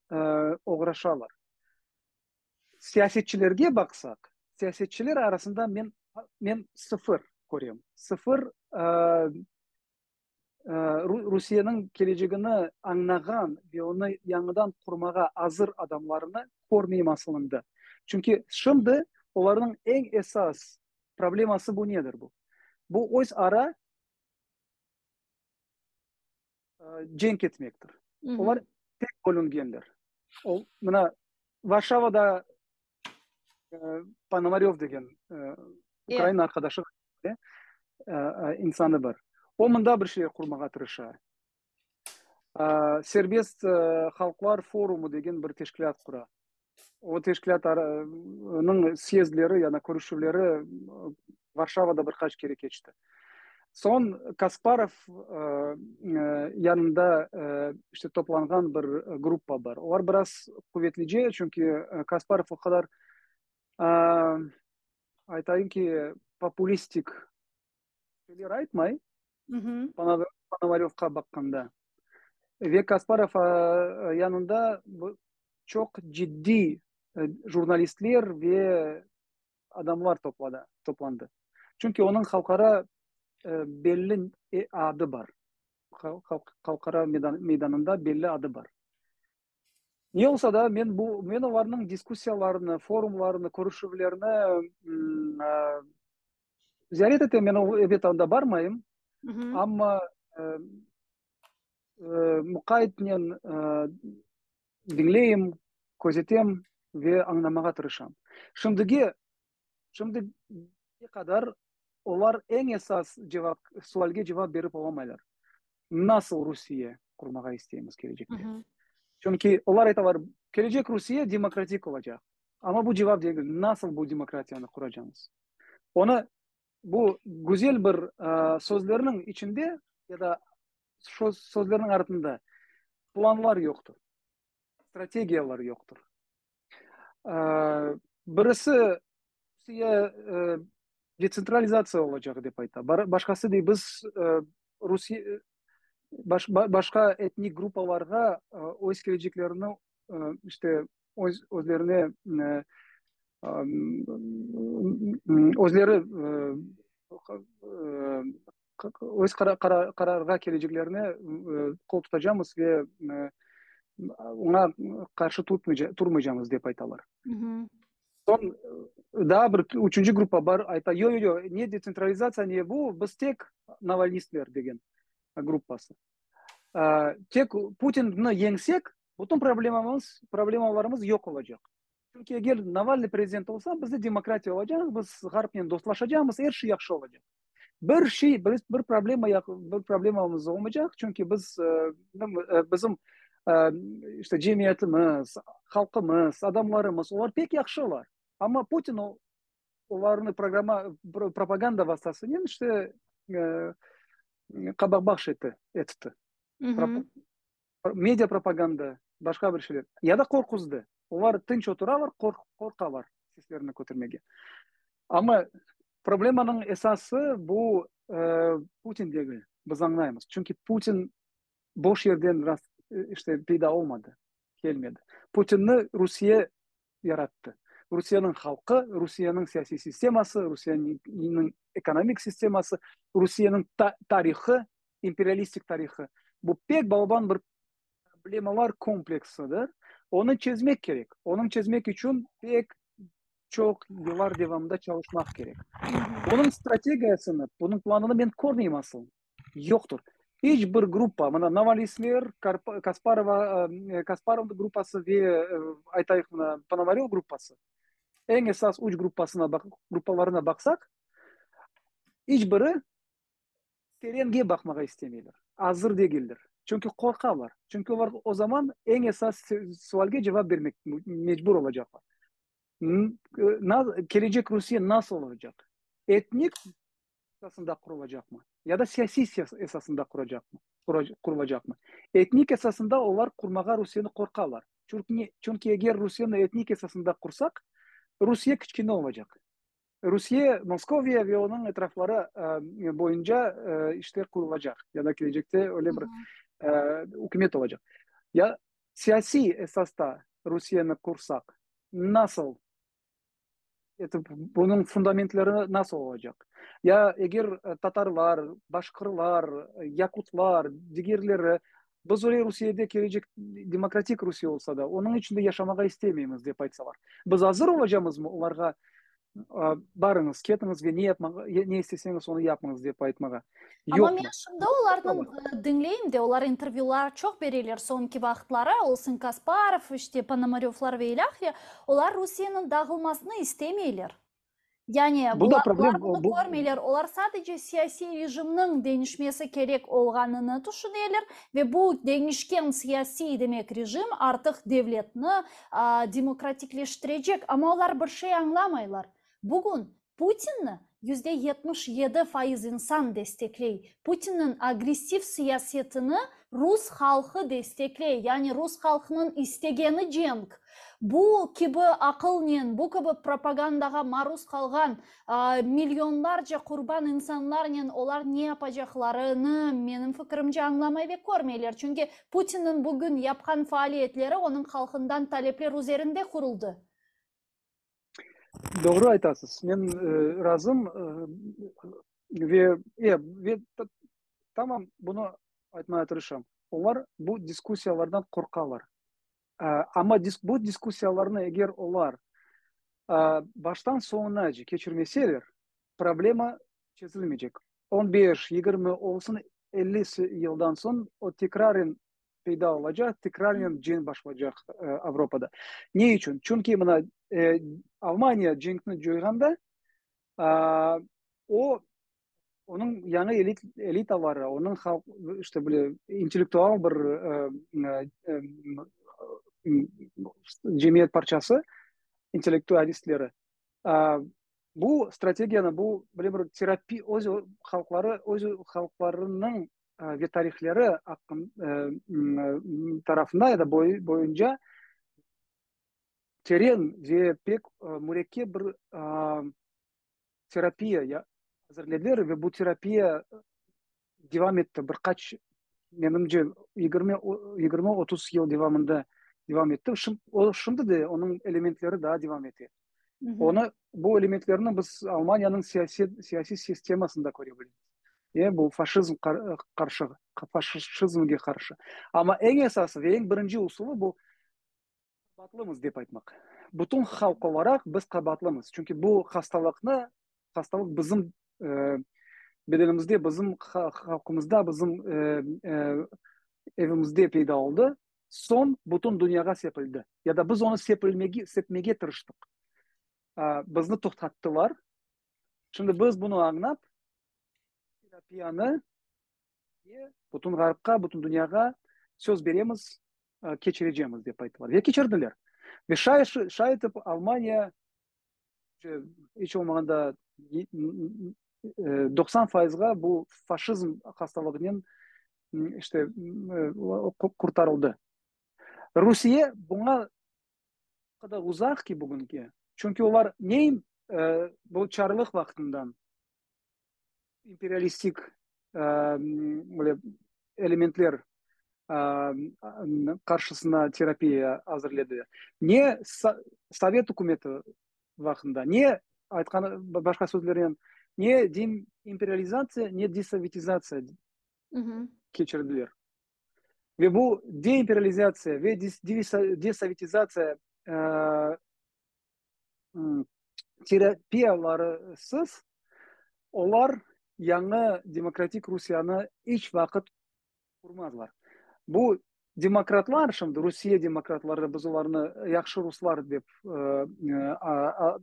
Speaker 2: oğraşalar. Siyasetçilerge baqsaq, siyasetçiler arasında men men sıfır körem, sıfır Rusiyeniñ kelecegini añnağan ve onı yañıdan qurmağa azır adamlarnı körmeyim asılında. Çünki şimdi olarnıñ eñ esas probleması bu nedir bu? Bu öz ara cenk etmektir. Olar pek bölüngenler. Mına Varşavada Ponomarev degen ukrain arqadaşı insanı bar. O mında bir şeyler qurmağa tırışa. Serbest halqlar forumı degen bir teşkilât qura. O teşkilâtnıñ syezdleri, yani körüşüvleri Varşavada bir qaç kere keçti. Soñ Kasparov yanında işte toplanğan bir gruppa bar. Olar biraz quvetlice, çünki Kasparov o qadar, aytayım ki, populistik şeyler aytmay, Ponomarevqa baqqanda. Ve Kasparov yanında çoq ciddiy jurnalistler ve adamlar topladı, toplandı. Çünki onıñ halqara belli adı bar. Halqara meydanında belli adı bar. Ne olsa da, men bu, men olarnıñ diskussiyalarını, forumlarını, körüşüvlerini ziyaret etem. Men, elbet, anda barmayım, amma muqaytnen Diñleyim, közetem ve añlamağa tırışam. Şimdige, şimdige qadar olar eñ esas cevap, sualge cevap berip olamaylar, nasıl Rusiye qurmağa isteymiz kelecekte? Çünki olar aytalar, kelecek Rusiye demokratik olacaq. Amma bu cevap degil, nasıl bu demokratiyanı quracamız? Onı, bu güzel bir sözlerniñ içinde ya da. sözlerniñ artında planlar yoqtır, strategiyalar yoqtır. Birisi Rusiye detsentralizatsiya olacaq dep ayta, başqası dey, biz Rusiye başqa etnik gruppalarğa öz keleceklerini işte öz özlerine özleri öz qararğa keleceklerine qol tutacamız ve oña qarşı turmaycamız dep aytalar. Soñ daa bir üçünci gruppa bar, ayta, yo, yo, yo, ne detsentralizatsiya, ne bu, biz tek navalnistler degen gruppası. Tek Putinni yeñsek, bütün problemamız, problemalarımız yoq olacaq. Çünki eger Navalnıy prezident olsa, bizde demokratiya olacaq, biz Ğarpnen dostlaşacaqmız, er şey yahşı olacaq. Bir şey, bir, bir problema, bir problemamız olmaycaq, çünki biz, bizim işte cemiyetimiz, halqımız, adamlarımız, olar pek yahşılar. Amma Putin olarnı programma, propaganda vastasınen işte qabaqbaş etti, etti. Media propaganda, başqa bir şeyler. Ya da qorquzdı. Olar tınç oturalar, qorqalar seslerini kötermege. Amma problemanıñ esası bu Putin degil, biz añlaymız. Çünki Putin boş yerden rast, işte, peyda olmadı, kelmedi. Putinni Rusiye yarattı. Rusiyeniñ halqı, Rusiyeniñ siyasiy sisteması, Rusiyeniñ ekonomik sisteması, Rusiyeniñ tarihı, imperialistik tarihı. Bu pek balaban bir problemalar kompleksidir. Onı çezmek kerek. Onıñ çezmek içün pek çoq yıllar devamında çalışmaq kerek. Bunıñ strategiyasını, bunıñ planını men körmeyim asıl. Yoqtır. İç bir gruppa, mına Navalnistler, Kasparova, Kasparov gruppası ve, aytayıq, mına Ponomarev gruppası, eñ esas üç gruppasına gruppalarına baqsaq, iç biri terenge baqmağa istemeyler, azır degiller. Çünki qorqalar. Çünki olar o zaman eñ esas sualge cevap bermek mecbur olacaqlar. Kelecek Rusiye nasıl olacaq? Etnik esasında qurulacaqmı ya da siyasiy esasında quracaqmı, qurulacaqmı? Etnik esasında olar qurmağa Rusiyeni qorqalar. Çünki, çünki eger Rusiyeni etnik esasında qursaq, Rusiye kiçkene olacaq. Rusiye, Moskoviya ve onıñ etrafları boyunca işte qurulacaq ya da kelecekte öyle bir ükümet olacaq. Ya siyasiy esasta Rusiyeni qursaq, nasıl etip, bunıñ fundamentleri nasıl olacaq? Ya eger tatarlar, başqırlar, yakutlar, digerleri, biz öyle Rusiyede kelecek demokratik Rusiye olsa da, onıñ içinde yaşamağa istemeymiz, dep aytsalar, biz azır olacamızmı olarğa barıñız, ketiñiz ve ne yapmağa, ne isteseñiz, onı yapıñız, dep aytmağa?
Speaker 1: Amma men şimdi olarnıñ diñleyim de, olar intervyular çoq bereler soñki vaqıtları, olsun Kasparov, işte Ponomarövlar ve ilâhre, olar Rusiyeniñ dağılmasını istemeyler. Yani
Speaker 2: Bu da problem,
Speaker 1: olar bunı körmeyler, olar sadece siyasiy rejimniñ deñişmesi kerek olğanını tüşüneler ve bu deñişken siyasiy, demek, rejim artıq devletni demokratikleştirecek. Amma olar bir şey añlamaylar. Bugün Putinni 77% insan destekley. Putinniñ agressiv siyasetini rus halqı destekley, yani rus halqınıñ istegeni cenk. Bu kibi aqılnen, bu kibi propagandağa maruz qalğan milyonlarca qurban insanlarnen olar ne yapacaqlarını, menim fikirimce, añlamay ve körmeyler. Çünki Putinniñ bugün yapqan faaliyetleri onıñ halqından talepler üzerinde quruldı.
Speaker 2: Doğru aytasız. Men razım ve ve tamam bunı aytmağa tırışam. Olar bu diskussiyalardan qorqalar. Amma bu diskussiyalarnı eger olar baştan soñunace keçirmeseler, problema çezilmeycek. On beş, 20, olsun 50 yıldan soñ o tekraren peyda olacaq, tekrarnen cenk başlaycaq Avropada. Ne içün? Çünki mına Almaniya cenkni coyğanda, o, onıñ yañı elit, elitaları, onıñ halq, işte böyle intellektual bir cemiyet parçası, intellektualistleri, bu strategiyanı, bu böyle bir terapi, öz halqları, öz halqlarınıñ. ve tarihleri aqqın tarafında ya da boyunca teren ve pek mürekkep bir terapiya azırlediler ve bu terapiya devam etti bir qaç, menimce, 20, 20-30 yıl devamında devam etti. O şimdi de onıñ elementleri daa devam ete. Onı, bu elementlerni biz Almaniyanıñ siyaset, siyasiy sistemasında köre bilemiz. Bu faşizm qarşı, faşizmge qarşı. Amma eñ esası ve eñ birinci usulı bu qabaatlımız dep aytmaq. Bütün halq olaraq biz qabaatlımız. Çünki bu hastalıqnı, hastalıq bizim bedenimizde, bizim halqımızda, bizim evimizde peyda oldı. Soñ bütün dünyağa sepildi. Ya da biz onı sepilmege, sepmege tırıştıq. Bizni toqtattılar. Şimdi biz bunı añlap, terapiyanı bütün Ğarpqa, bütün dünyağa söz beremiz, keçirecemiz, dep ayttılar. Ve keçirdiler. Ve şay, şay etip Almaniya iç olmağanda 90 fayızğa bu faşizm hastalığınen işte qurtarıldı. Rusiye buña qadar uzaq ki bugünki. Çünki olar ne bu çarlıq vaqtından imperialistik böyle elementler qarşısına terapiya azırladı. Ne Sovet ükümeti vaqtında, ne aytqan başqa sözlernen, ne deimperializatsiya, ne desovetizatsiya keçirdiler. Ve bu deimperializatsiya ve desovetizatsiya terapiyalarısız olar yañı demokratik Rusiyanı iç vaqıt qurmazlar. Bu demokratlar şimdi, Rusiye demokratları, biz olarnı yahşı ruslar dep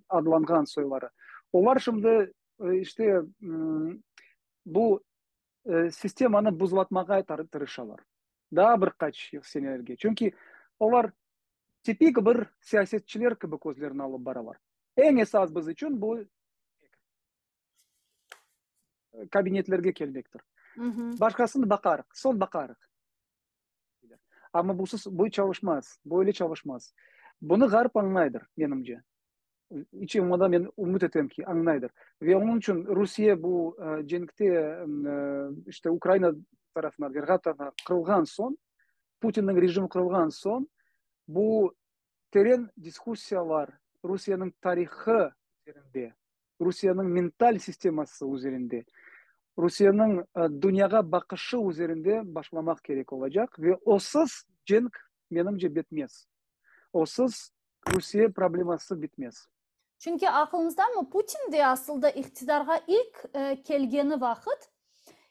Speaker 2: adlanğan soyları, olar şimdi işte bu sistemanı buzlatmağa tırışalar daa bir qaç senelerge. Çünki olar tipik bir siyasetçiler kibi közlerini alıp baralar. Eñ esas biz içün bu kabinetlerge kelmektir. Başqasını baqarıq, soñ baqarıq. Amma busız bu çalışmaz, böyle çalışmaz. Bunı Ğarp añlaydır, menimce. İç olmadan men ümüt etem ki, añlaydır. Ve onıñ içün Rusiye bu cenkte işte Ukraina tarafından ve Ğarp tarafından qırılğan soñ, Putinniñ rejimi qırılğan soñ, bu teren diskussiyalar Rusiyeniñ tarihı üzerinde, Rusiyeniñ mental sisteması üzerinde, Rusiyeniñ dünyağa baqışı üzerinde başlamaq kerek olacaq ve osız cenk, menimce, bitmez. Osız Rusiye probleması bitmez.
Speaker 1: Çünki aqlıñızdamı, Putin de asılda iqtidarğa ilk kelgeni vaqıt,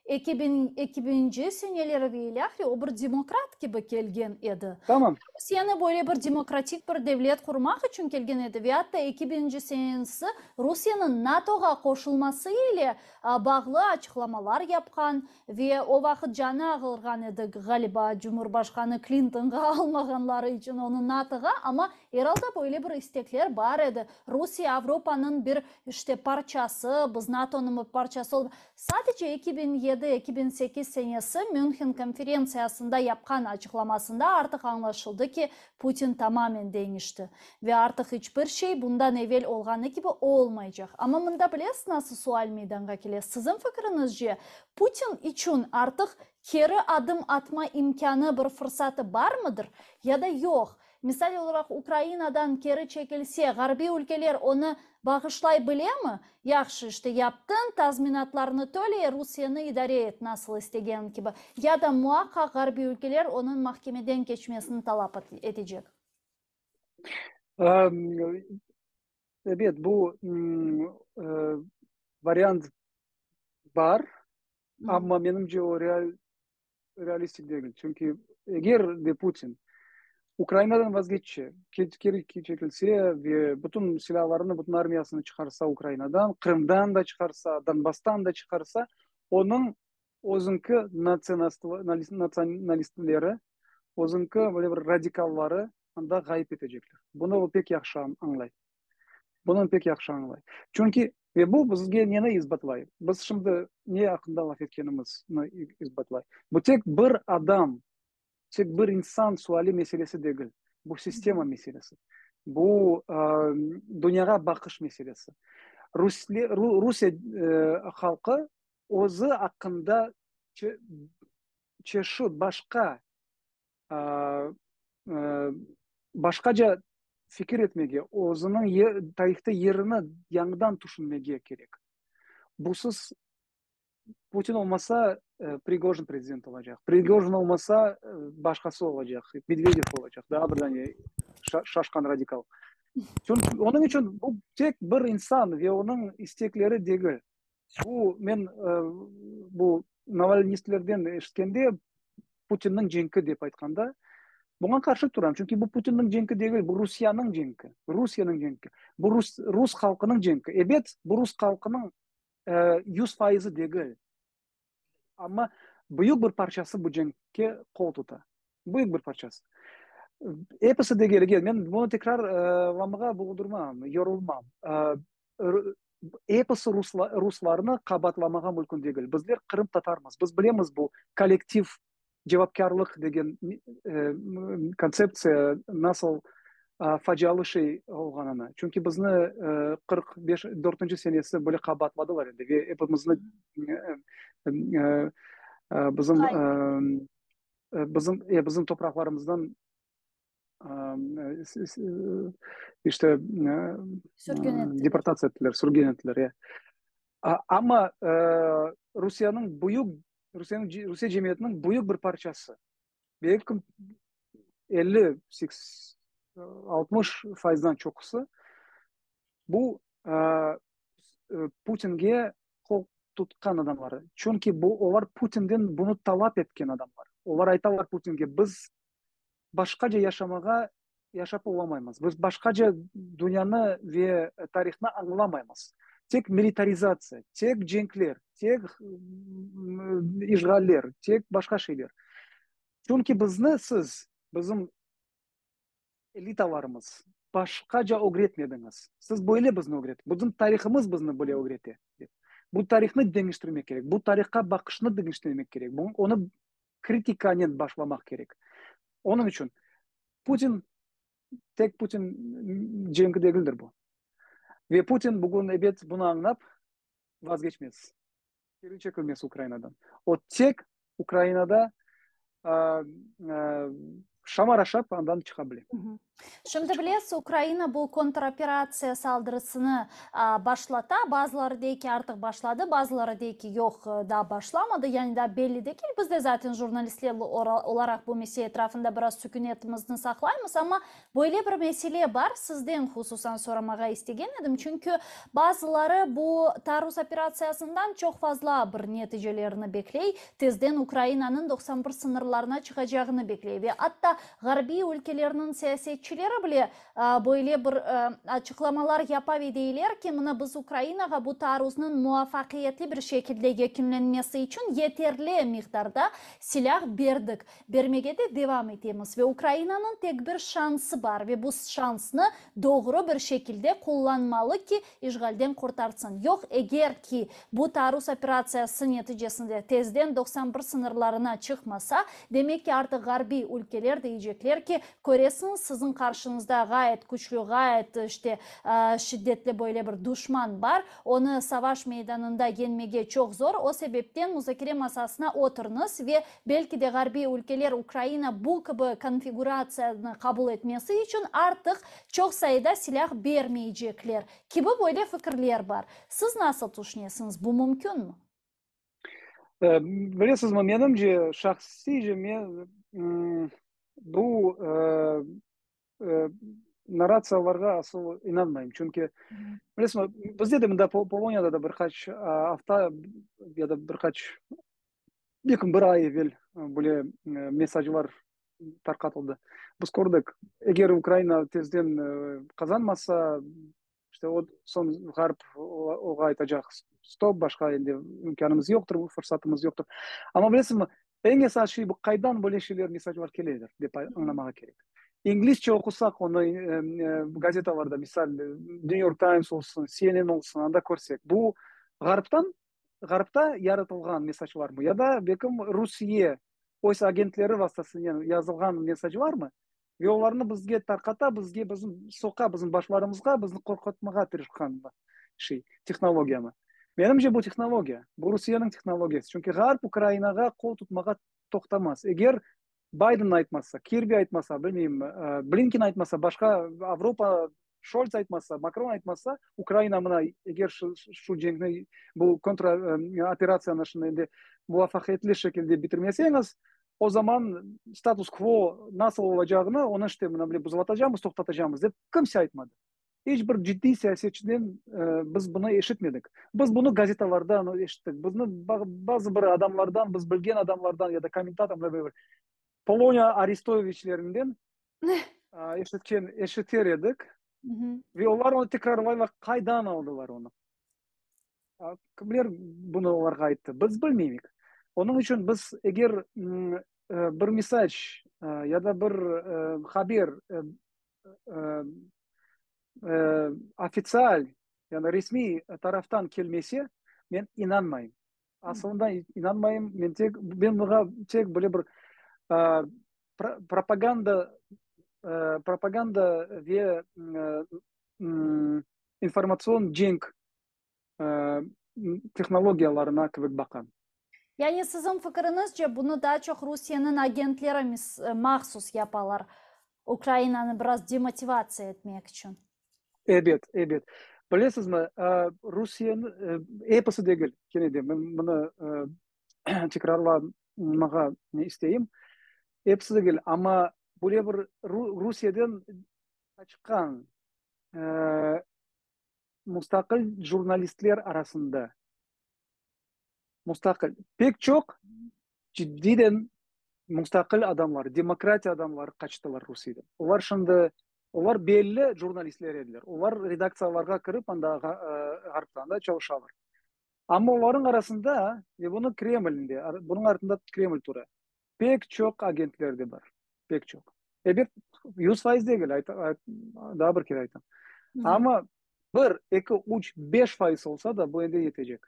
Speaker 1: eki biñinci seneleri ve ilâhre, o bir demokrat kibi kelgen edi.
Speaker 2: Tamam.
Speaker 1: Rusiyeni böyle bir demokratik bir devlet qurmaq içün kelgen edi ve atta eki biñinci senesi Rusiyeniñ NATOğa qoşulması ile bağlı açıqlamalar yapqan ve o vaqıt canı ağırğan edi, ğaliba, Cumhurbaşqanı Klintonğa almağanları içün onı NATOğa, amma er alda böyle bir istekler bar edi. Rusiye Avropanıñ bir, işte, parçası, biz NATOnıñ bir parçası olıp, Sadece 2007, 2008 senesi Münhen konferentsiyasında yapqan açıqlamasında artıq añlaşıldı ki, Putin tamamen deñişti ve artıq iç bir şey bundan evel olğanı kibi olmaycaq. Amma mında bilesiz nasıl sual meydanğa kele, siziñ fikriñizce, Putin içün artıq keri adım atma imkânı, bir fırsatı barmıdır ya da yoq? Misal olaraq, Ukrainadan keri çekilse, ğarbiy ülkeler onı bağışlay bilemi? Yahşı, işte, yaptıñ, tazminatlarnı töle, Rusiyeni idare et nasıl istegeniñ kibi. Ya da muaqqaq ğarbiy ülkeler onıñ mahkemeden keçmesini talap etecek.
Speaker 2: Ebet, bu variant bar, amma menimce o real realistik degil. Çünki eger de Putin Ukrainadan vazgeçse, keri çekilse ve bütün silâlarını, bütün armiyasını çıqarsa Ukrainadan, Qırımdan da çıqarsa, Donbasstan da çıqarsa, onıñ özüñki nasionalistleri, özüñki böyle bir radikalları anda ğayıp etecekler. Bunı o pek yahşı añlay. Bunı pek yahşı añlay. Çünki. Ve bu bizge neni isbatlay? Biz şimdi ne aqqında laf etkenimizni isbatlay. Bu tek bir adam, tek bir insan suali meselesi degil. Bu sistema meselesi. Bu dünyağa baqış meselesi. Rusiye halqı özü aqqında çeşit başqa başqaca fikir etmege, özüniñ tarihte yerini yañıdan tüşünmege kerek. Busız Putin olmasa, Prigojin prezident olacaq, Prigojin olmasa, başqası olacaq, Medvedev olacaq, daa bir dane şaşqan radikal. Çünki onıñ içün bu tek bir insan ve onıñ istekleri degil. Bu men bu navalnistlerden eşitkende, Putinniñ cenki dep aytqanda, buña qarşı turam. Çünki bu Putinniñ cenki degil, bu Rusiyanıñ cenki, Rusiyeniñ cenki, bu rus, rus halqınıñ cenki. Ebet, bu rus halqınıñ yüz faizi degil, amma büyük bir parçası bu cenkke qol tuta. Büyük bir parçası. Episi degil, eger men bunı tekrarlamağa boğdurmam, yorulmam. Episi ruslarnı qabaatlamağa mümkün degil. Bizler qırımtatarmız, biz bilemiz bu kollektiv cevapkârlıq degen kontseptsiya nasıl facialı şey olğanını. Çünki bizni 45, dörtünci senesi böyle qabaatladılar endi ve epimizni bizim bizim bizim topraqlarımızdan işte
Speaker 1: sürgün ettiler.
Speaker 2: Deportatsiya ettiler, sürgün ettiler, ya. Amma Rusiyeniñ büyük, Rusiyeniñ, Rusiye cemiyetiniñ büyük bir parçası, belki 50, 60 faizdan çoqusı bu Putinge qol tutqan adamları. Çünki bu olar Putinden bunı talap etken adamlar. Olar aytalar Putinge, biz başqaca yaşamağa yaşap olamaymız. Biz başqaca dünyanı ve tarihnı añlamaymız. Tek militarizatsiya, tek cenkler, tek işğaller, tek başqa şeyler. Çünki bizni siz, bizim elitalarımız, başqaca ögretmediñiz. Siz böyle bizni ögret, bizim tarihımız bizni böyle ögrete, dep. Bu tarihnı deñiştirmek kerek, bu tarihqa baqışnı deñiştirmek kerek, onı kritikanen başlamaq kerek. Onıñ içün Putin, tek Putin cenki degildir bu. Ve Putin bugün, ebet, bunı añlap, vazgeçmez. Geri çekilmez Ukrainadan. O tek Ukrainada şamar aşap, andan çıqa bile.
Speaker 1: Şimdi bilesiz, Ukraina bu kontroperatsiya saldırısını başlata. Bazıları dey ki, artıq başladı, bazıları dey ki, yoq, daa başlamadı. Yani daa belli degil. Biz de zaten jurnalistler olaraq bu mesele etrafında biraz sükünetimizni saqlaymız. Amma böyle bir mesele bar, sizden hususan soramağa istegen edim, çünki bazıları bu taarruz operatsiyasından çoq fazla bir neticelerni bekley, tezden Ukrainanıñ 91 sıñırlarına çıqacağını bekley ve atta Ğarbiy ülkelerniñ siyasetçileri bile böyle bir açıqlamalar yapa ve deyler ki, mına biz Ukrainağa bu taarruznıñ muvafaqiyetli bir şekilde yekünlenmesi içün yeterli miqdarda silâh berdik, bermege de devam etemiz ve Ukrainanıñ tek bir şansı bar ve bu şansnı doğru bir şekilde qullanmalı ki, işğalden qurtarsın. Yoq, eger ki, bu taarruz operatsiyası neticesinde tezden 91 sıñırlarına çıqmasa, demek ki, artıq ğarbiy ülkeler deycekler ki, köresiñiz, siziñ qarşıñızda ğayet küçlü, ğayet, işte, şiddetli böyle bir duşman bar, onı savaş meydanında yeñmege çoq zor, o sebepten muzakere masasına oturıñız ve Belki de ğarbiy ülkeler Ukraina bu kibi konfiguratsiyanı qabul etmesi içün artıq çoq sayıda silâh bermeycekler kibi böyle fikirler bar. Siz nasıl tüşünesiñiz, bu mümkünmi?
Speaker 2: Bilesizmi, menimce, şahsiyce men bu narratsiyalarğa asıl inanmayım. Çünki, bilesizmi, bizde de mında Poloniyada da bir qaç afta ya da bir qaç, belki bir ay evel böyle mesajlar tarqatıldı. Biz kördik, eger Ukraina tezden qazanmasa, işte o soñ Ğarp oğa aytacaq, stop, başqa endi imkânımız yoqtır, fırsatımız yoqtır. Amma bilesizmi, eñ esas şey bu, qaydan böyle şeyler, mesajlar keleler, dep añlamağa kerek. İnglizce oqusaq onı gazetalarda, misal, New York Times olsun, CNN olsun, anda körsek, bu Ğarptan, Ğarpta yaratılğan mesaclarmı ya da belkim Rusiye öz agentleri vastasınen yazılğan mesaclarmı? Ve olarnı bizge tarqata, bizge, bizim soqa, bizim başlarımızğa, bizni qorqutmağa tırışqan şey, tehnologiyamı? Menimce, bu tehnologiya, bu Rusiyeniñ tehnologiyası. Çünki Ğarp Ukrainağa qol tutmağa toqtamaz. Eger Bayden aytmasa, Kirbi aytmasa, bilmeyim, Blinken aytmasa, başqa Avropa, Şolts aytmasa, Makron aytmasa, Ukraina mına eger şu şu cenkni, bu kontra operatsiyanı şimdi endi muvafaqiyetli şekilde bitirmeseñiz, o zaman status quo nasıl olacağını, onı işte mına böyle buzlatacamız, toqtatacamız dep kimse aytmadı. İç bir ciddiy siyasetçiden biz bunı eşitmedik. Biz bunı gazetalardan eşittik. Bizni bazı bir adamlardan, biz bilgen adamlardan ya da kommentatorlar, böyle bir Poloniya Arestoviçlerinden eşitken, eşiter edik. Ve olar onı tekrarlaylar, qaydan aldılar onı? Kimler bunı olarğa ayttı? Biz bilmeyik. Onıñ içün biz eger bir mesac ya da bir haber ofitsial, yani resmiy taraftan kelmese, men inanmayım. Asılında inanmayım. Men tek, men buña tek böyle bir propaganda, propaganda ve informatsion cenk tehnologiyalarına kibi baqam.
Speaker 1: Yani siziñ fikiriñizce, bunı daa çoq Rusiyeniñ agentleri mahsus yapalar, Ukrainanı biraz demotivatsiya etmek içün?
Speaker 2: Ebet, ebet. Bilesizmi, Rusiyeni, episi degil, kene de men bunı tekrarlamağa isteyim, episi degil, amma böyle bir Rusiyeden qaçqan mustaqil jurnalistler arasında mustaqil, pek çoq ciddiden mustaqil adamlar, demokratiya adamları qaçtılar Rusiyeden. Olar şimdi, olar belli jurnalistler ediler. Olar redaktsiyalarğa kirip, anda Ğarpta, anda çalışalar. Amma olarnıñ arasında, ve bunı Kreml de, bunıñ artında Kreml tura, pek çoq agentler de bar, pek çoq. Ebet, 100% degil, daa bir kere aytam. Amma bir, eki, üç, 5% olsa da, bu endi yetecek.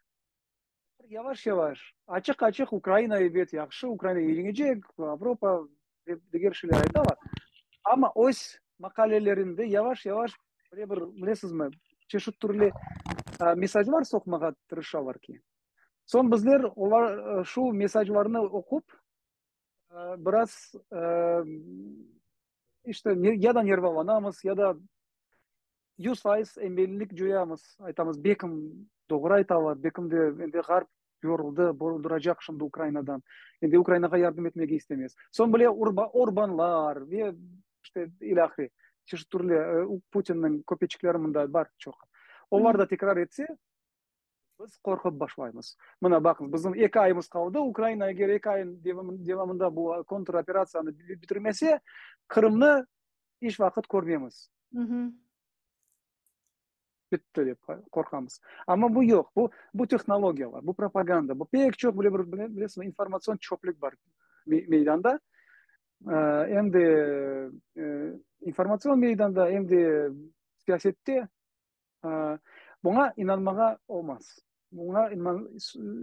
Speaker 2: Yavaş-yavaş, açıq-açıq Ukraina ebet yahşı, Ukraina yeñecek, Avropa ve diger şeyler aytalar. Amma öz maqalelerinde yavaş-yavaş böyle bir, bilesizmi, çeşit türlü mesajlar soqmağa tırışalar ki, soñ bizler olar şu mesajlarnı oqup, biraz işte ya da nervalanamız, ya da 100% eminlik coyamız, aytamız, bekim doğru aytalar, bekim de endi Ğarp yoruldı, bolduracaq şimdi Ukrainadan, endi Ukrainağa yardım etmege istemez. Soñ bile Orbanlar ve işte ilâhre, çeşit türlü Putinniñ köpeçikleri mında bar çoq. Olar da tekrar etse, biz qorqıp başlaymız. Mına baqıñız, bizim eki ayımız qaldı, Ukraina eger eki ayın devamında bu kontroperatsiyanı bitirmese, Qırımnı iç vaqıt körmemiz. Bitti dep qorqamız. Amma bu yoq, bu, bu tehnologiyalar, bu propaganda, bu pek çoq böyle bir, bilesiñmi, informatsion çöplük bar meydanda. Em de informatsion meydanda, em de siyasette. Buña inanmağa olmaz. Buña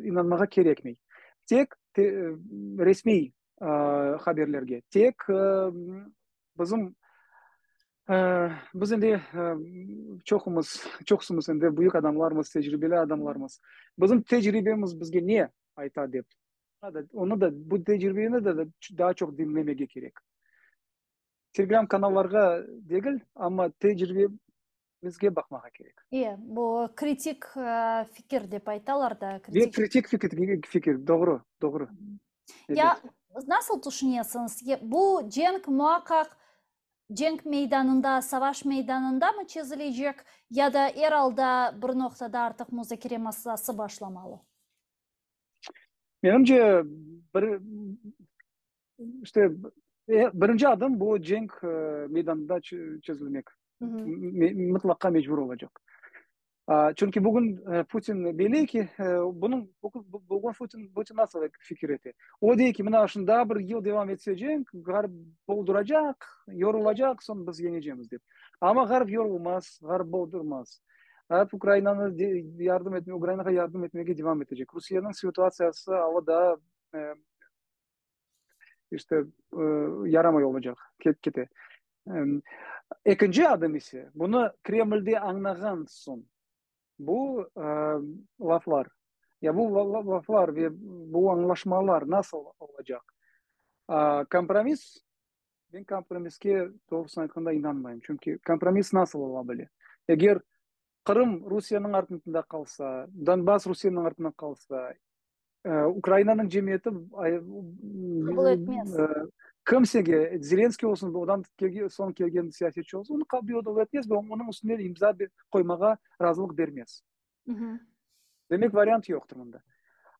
Speaker 2: inanmağa kerekmey. Tek resmiy haberlerge, tek bizim biz endi çoqumız, çoqusımız endi büyük adamlarmız, tecribeli adamlarmız. Bizim tecribemiz bizge ne ayta dep, onı da, bu tecribeni de daa çoq diñlemege kerek. Telegram kanallarğa degil, amma tecribemizge baqmağa kerek.
Speaker 1: E, bu kritik fikir dep aytalar da.
Speaker 2: Ve kritik fikir, doğru, doğru.
Speaker 1: Ya nasıl tüşünesiñiz, bu cenk muaqqaq cenk meydanında, savaş meydanında mı çezilecek ya da er alda bir noqtada artıq muzakere masası başlamalı?
Speaker 2: Menimce, bir, işte, birinci adım bu cenk meydanında çezilmek. Mıtlaqa mecbur olacaq. Çünki bugün Putin bile ki, bunıñ, bugün Putin, Putin nasıl fikir ete? O dey ki, mına şunı daa bir yıl devam etse cenk, Ğarp bolduracaq, yorulacaq, soñ biz yeñecemiz dep. Amma Ğarp yorulmaz, Ğarp boldurmaz. Ğarp Ukrainanı yardım etme, Ukrainağa yardım etmege devam etecek. Rusiyeniñ situatsiyası alı daa işte yaramay olacaq, kete. Ekinci adım ise, bunı Kremlde añlağan soñ, bu laflar, ya bu laflar ve bu añlaşmalar nasıl olacaq? Kompromiss, men kompromisske, doğrusını aytqanda, inanmayım. Çünki kompromiss nasıl ola bile? Eger Qırım Rusiyeniñ artında qalsa, Donbass Rusiyeniñ artında qalsa, Ukrainanıñ cemiyeti
Speaker 1: qabul etmez.
Speaker 2: Kimsege, Zelenskiy olsun, ondan soñ kelgen siyasetçi olsun, onı qabul etmez ve onıñ üstüne imza qoymağa razılıq bermez. Demek, variant yoqtır mında.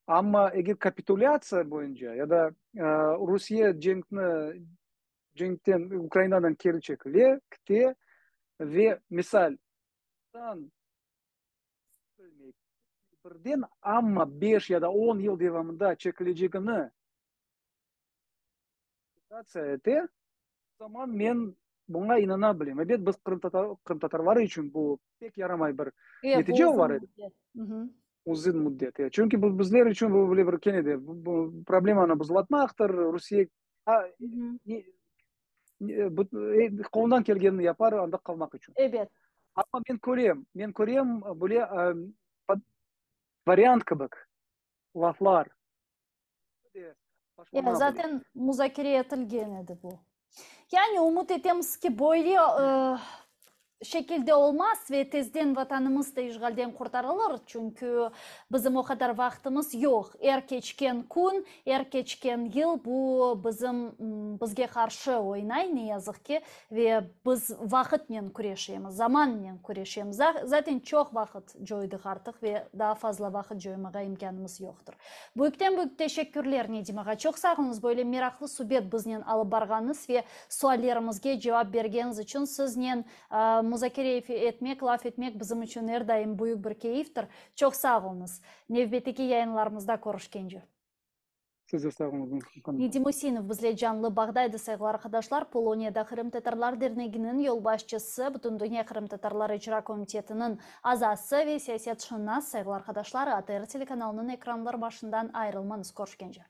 Speaker 2: Amma eger kapitulâtsiya boyunca ya da Rusiye cenkni, cenkten, Ukrainadan keri çekile, kite ve, misal, birden, amma beş ya da on yıl devamında çekilecegini ete, o zaman men buña inana bilem. Ebet, biz qırımtatar, qırımtatarlar içün bu pek yaramay bir netice olar edi. Uzun müddet. Çünki bu bizler içün bu bile bir kene de bu problemanı buzlatmaqtır. Rusiye qolundan kelgenini yapar anda qalmaq içün.
Speaker 1: Ebet.
Speaker 2: Amma men körem, men körem böyle variant kibik laflar.
Speaker 1: Ya, zaten muzakere etilgen edi bu. Yani ümüt etemiz ki, böyle şekilde olmaz ve tezden Vatanımız da işğalden qurtarılır, çünki bizim o qadar vaqtımız yoq. Er keçken kün, er keçken yıl bu bizim bizge qarşı oynay, ne yazıq ki, ve biz vaqıtnen küreşemiz, zamannen küreşemiz. Zaten çoq vaqıt coydıq artıq ve daa fazla vaqıt coymağa imkânımız yoqtır. Büyükten-büyük teşekkürler, Nedim ağa. Çoq sağ oluñız, böyle meraqlı subet biznen alıp barğanıñız ve suallerimizge cevap bergeniñiz içün. Siznen muzakere etmek, laf etmek bizim içün er daim büyük bir keyiftir. Çoq sağ oluñız. Nevbetteki yayınlarımızda körüşkence.
Speaker 2: Siz de sağ oluñız, hanım.
Speaker 1: Nedim Üseinov bizle canlı bağda edi, sayğılı arqadaşlar, Poloniyada Qırımtatarlar derneginiñ yolbaşçısı, Bütündünya qırımtatarlar icra komitetiniñ azası ve siyasetşınas, sayğılı arqadaşlar, ATR telekanalınıñ ekranları başından ayırılmañız, körüşkence.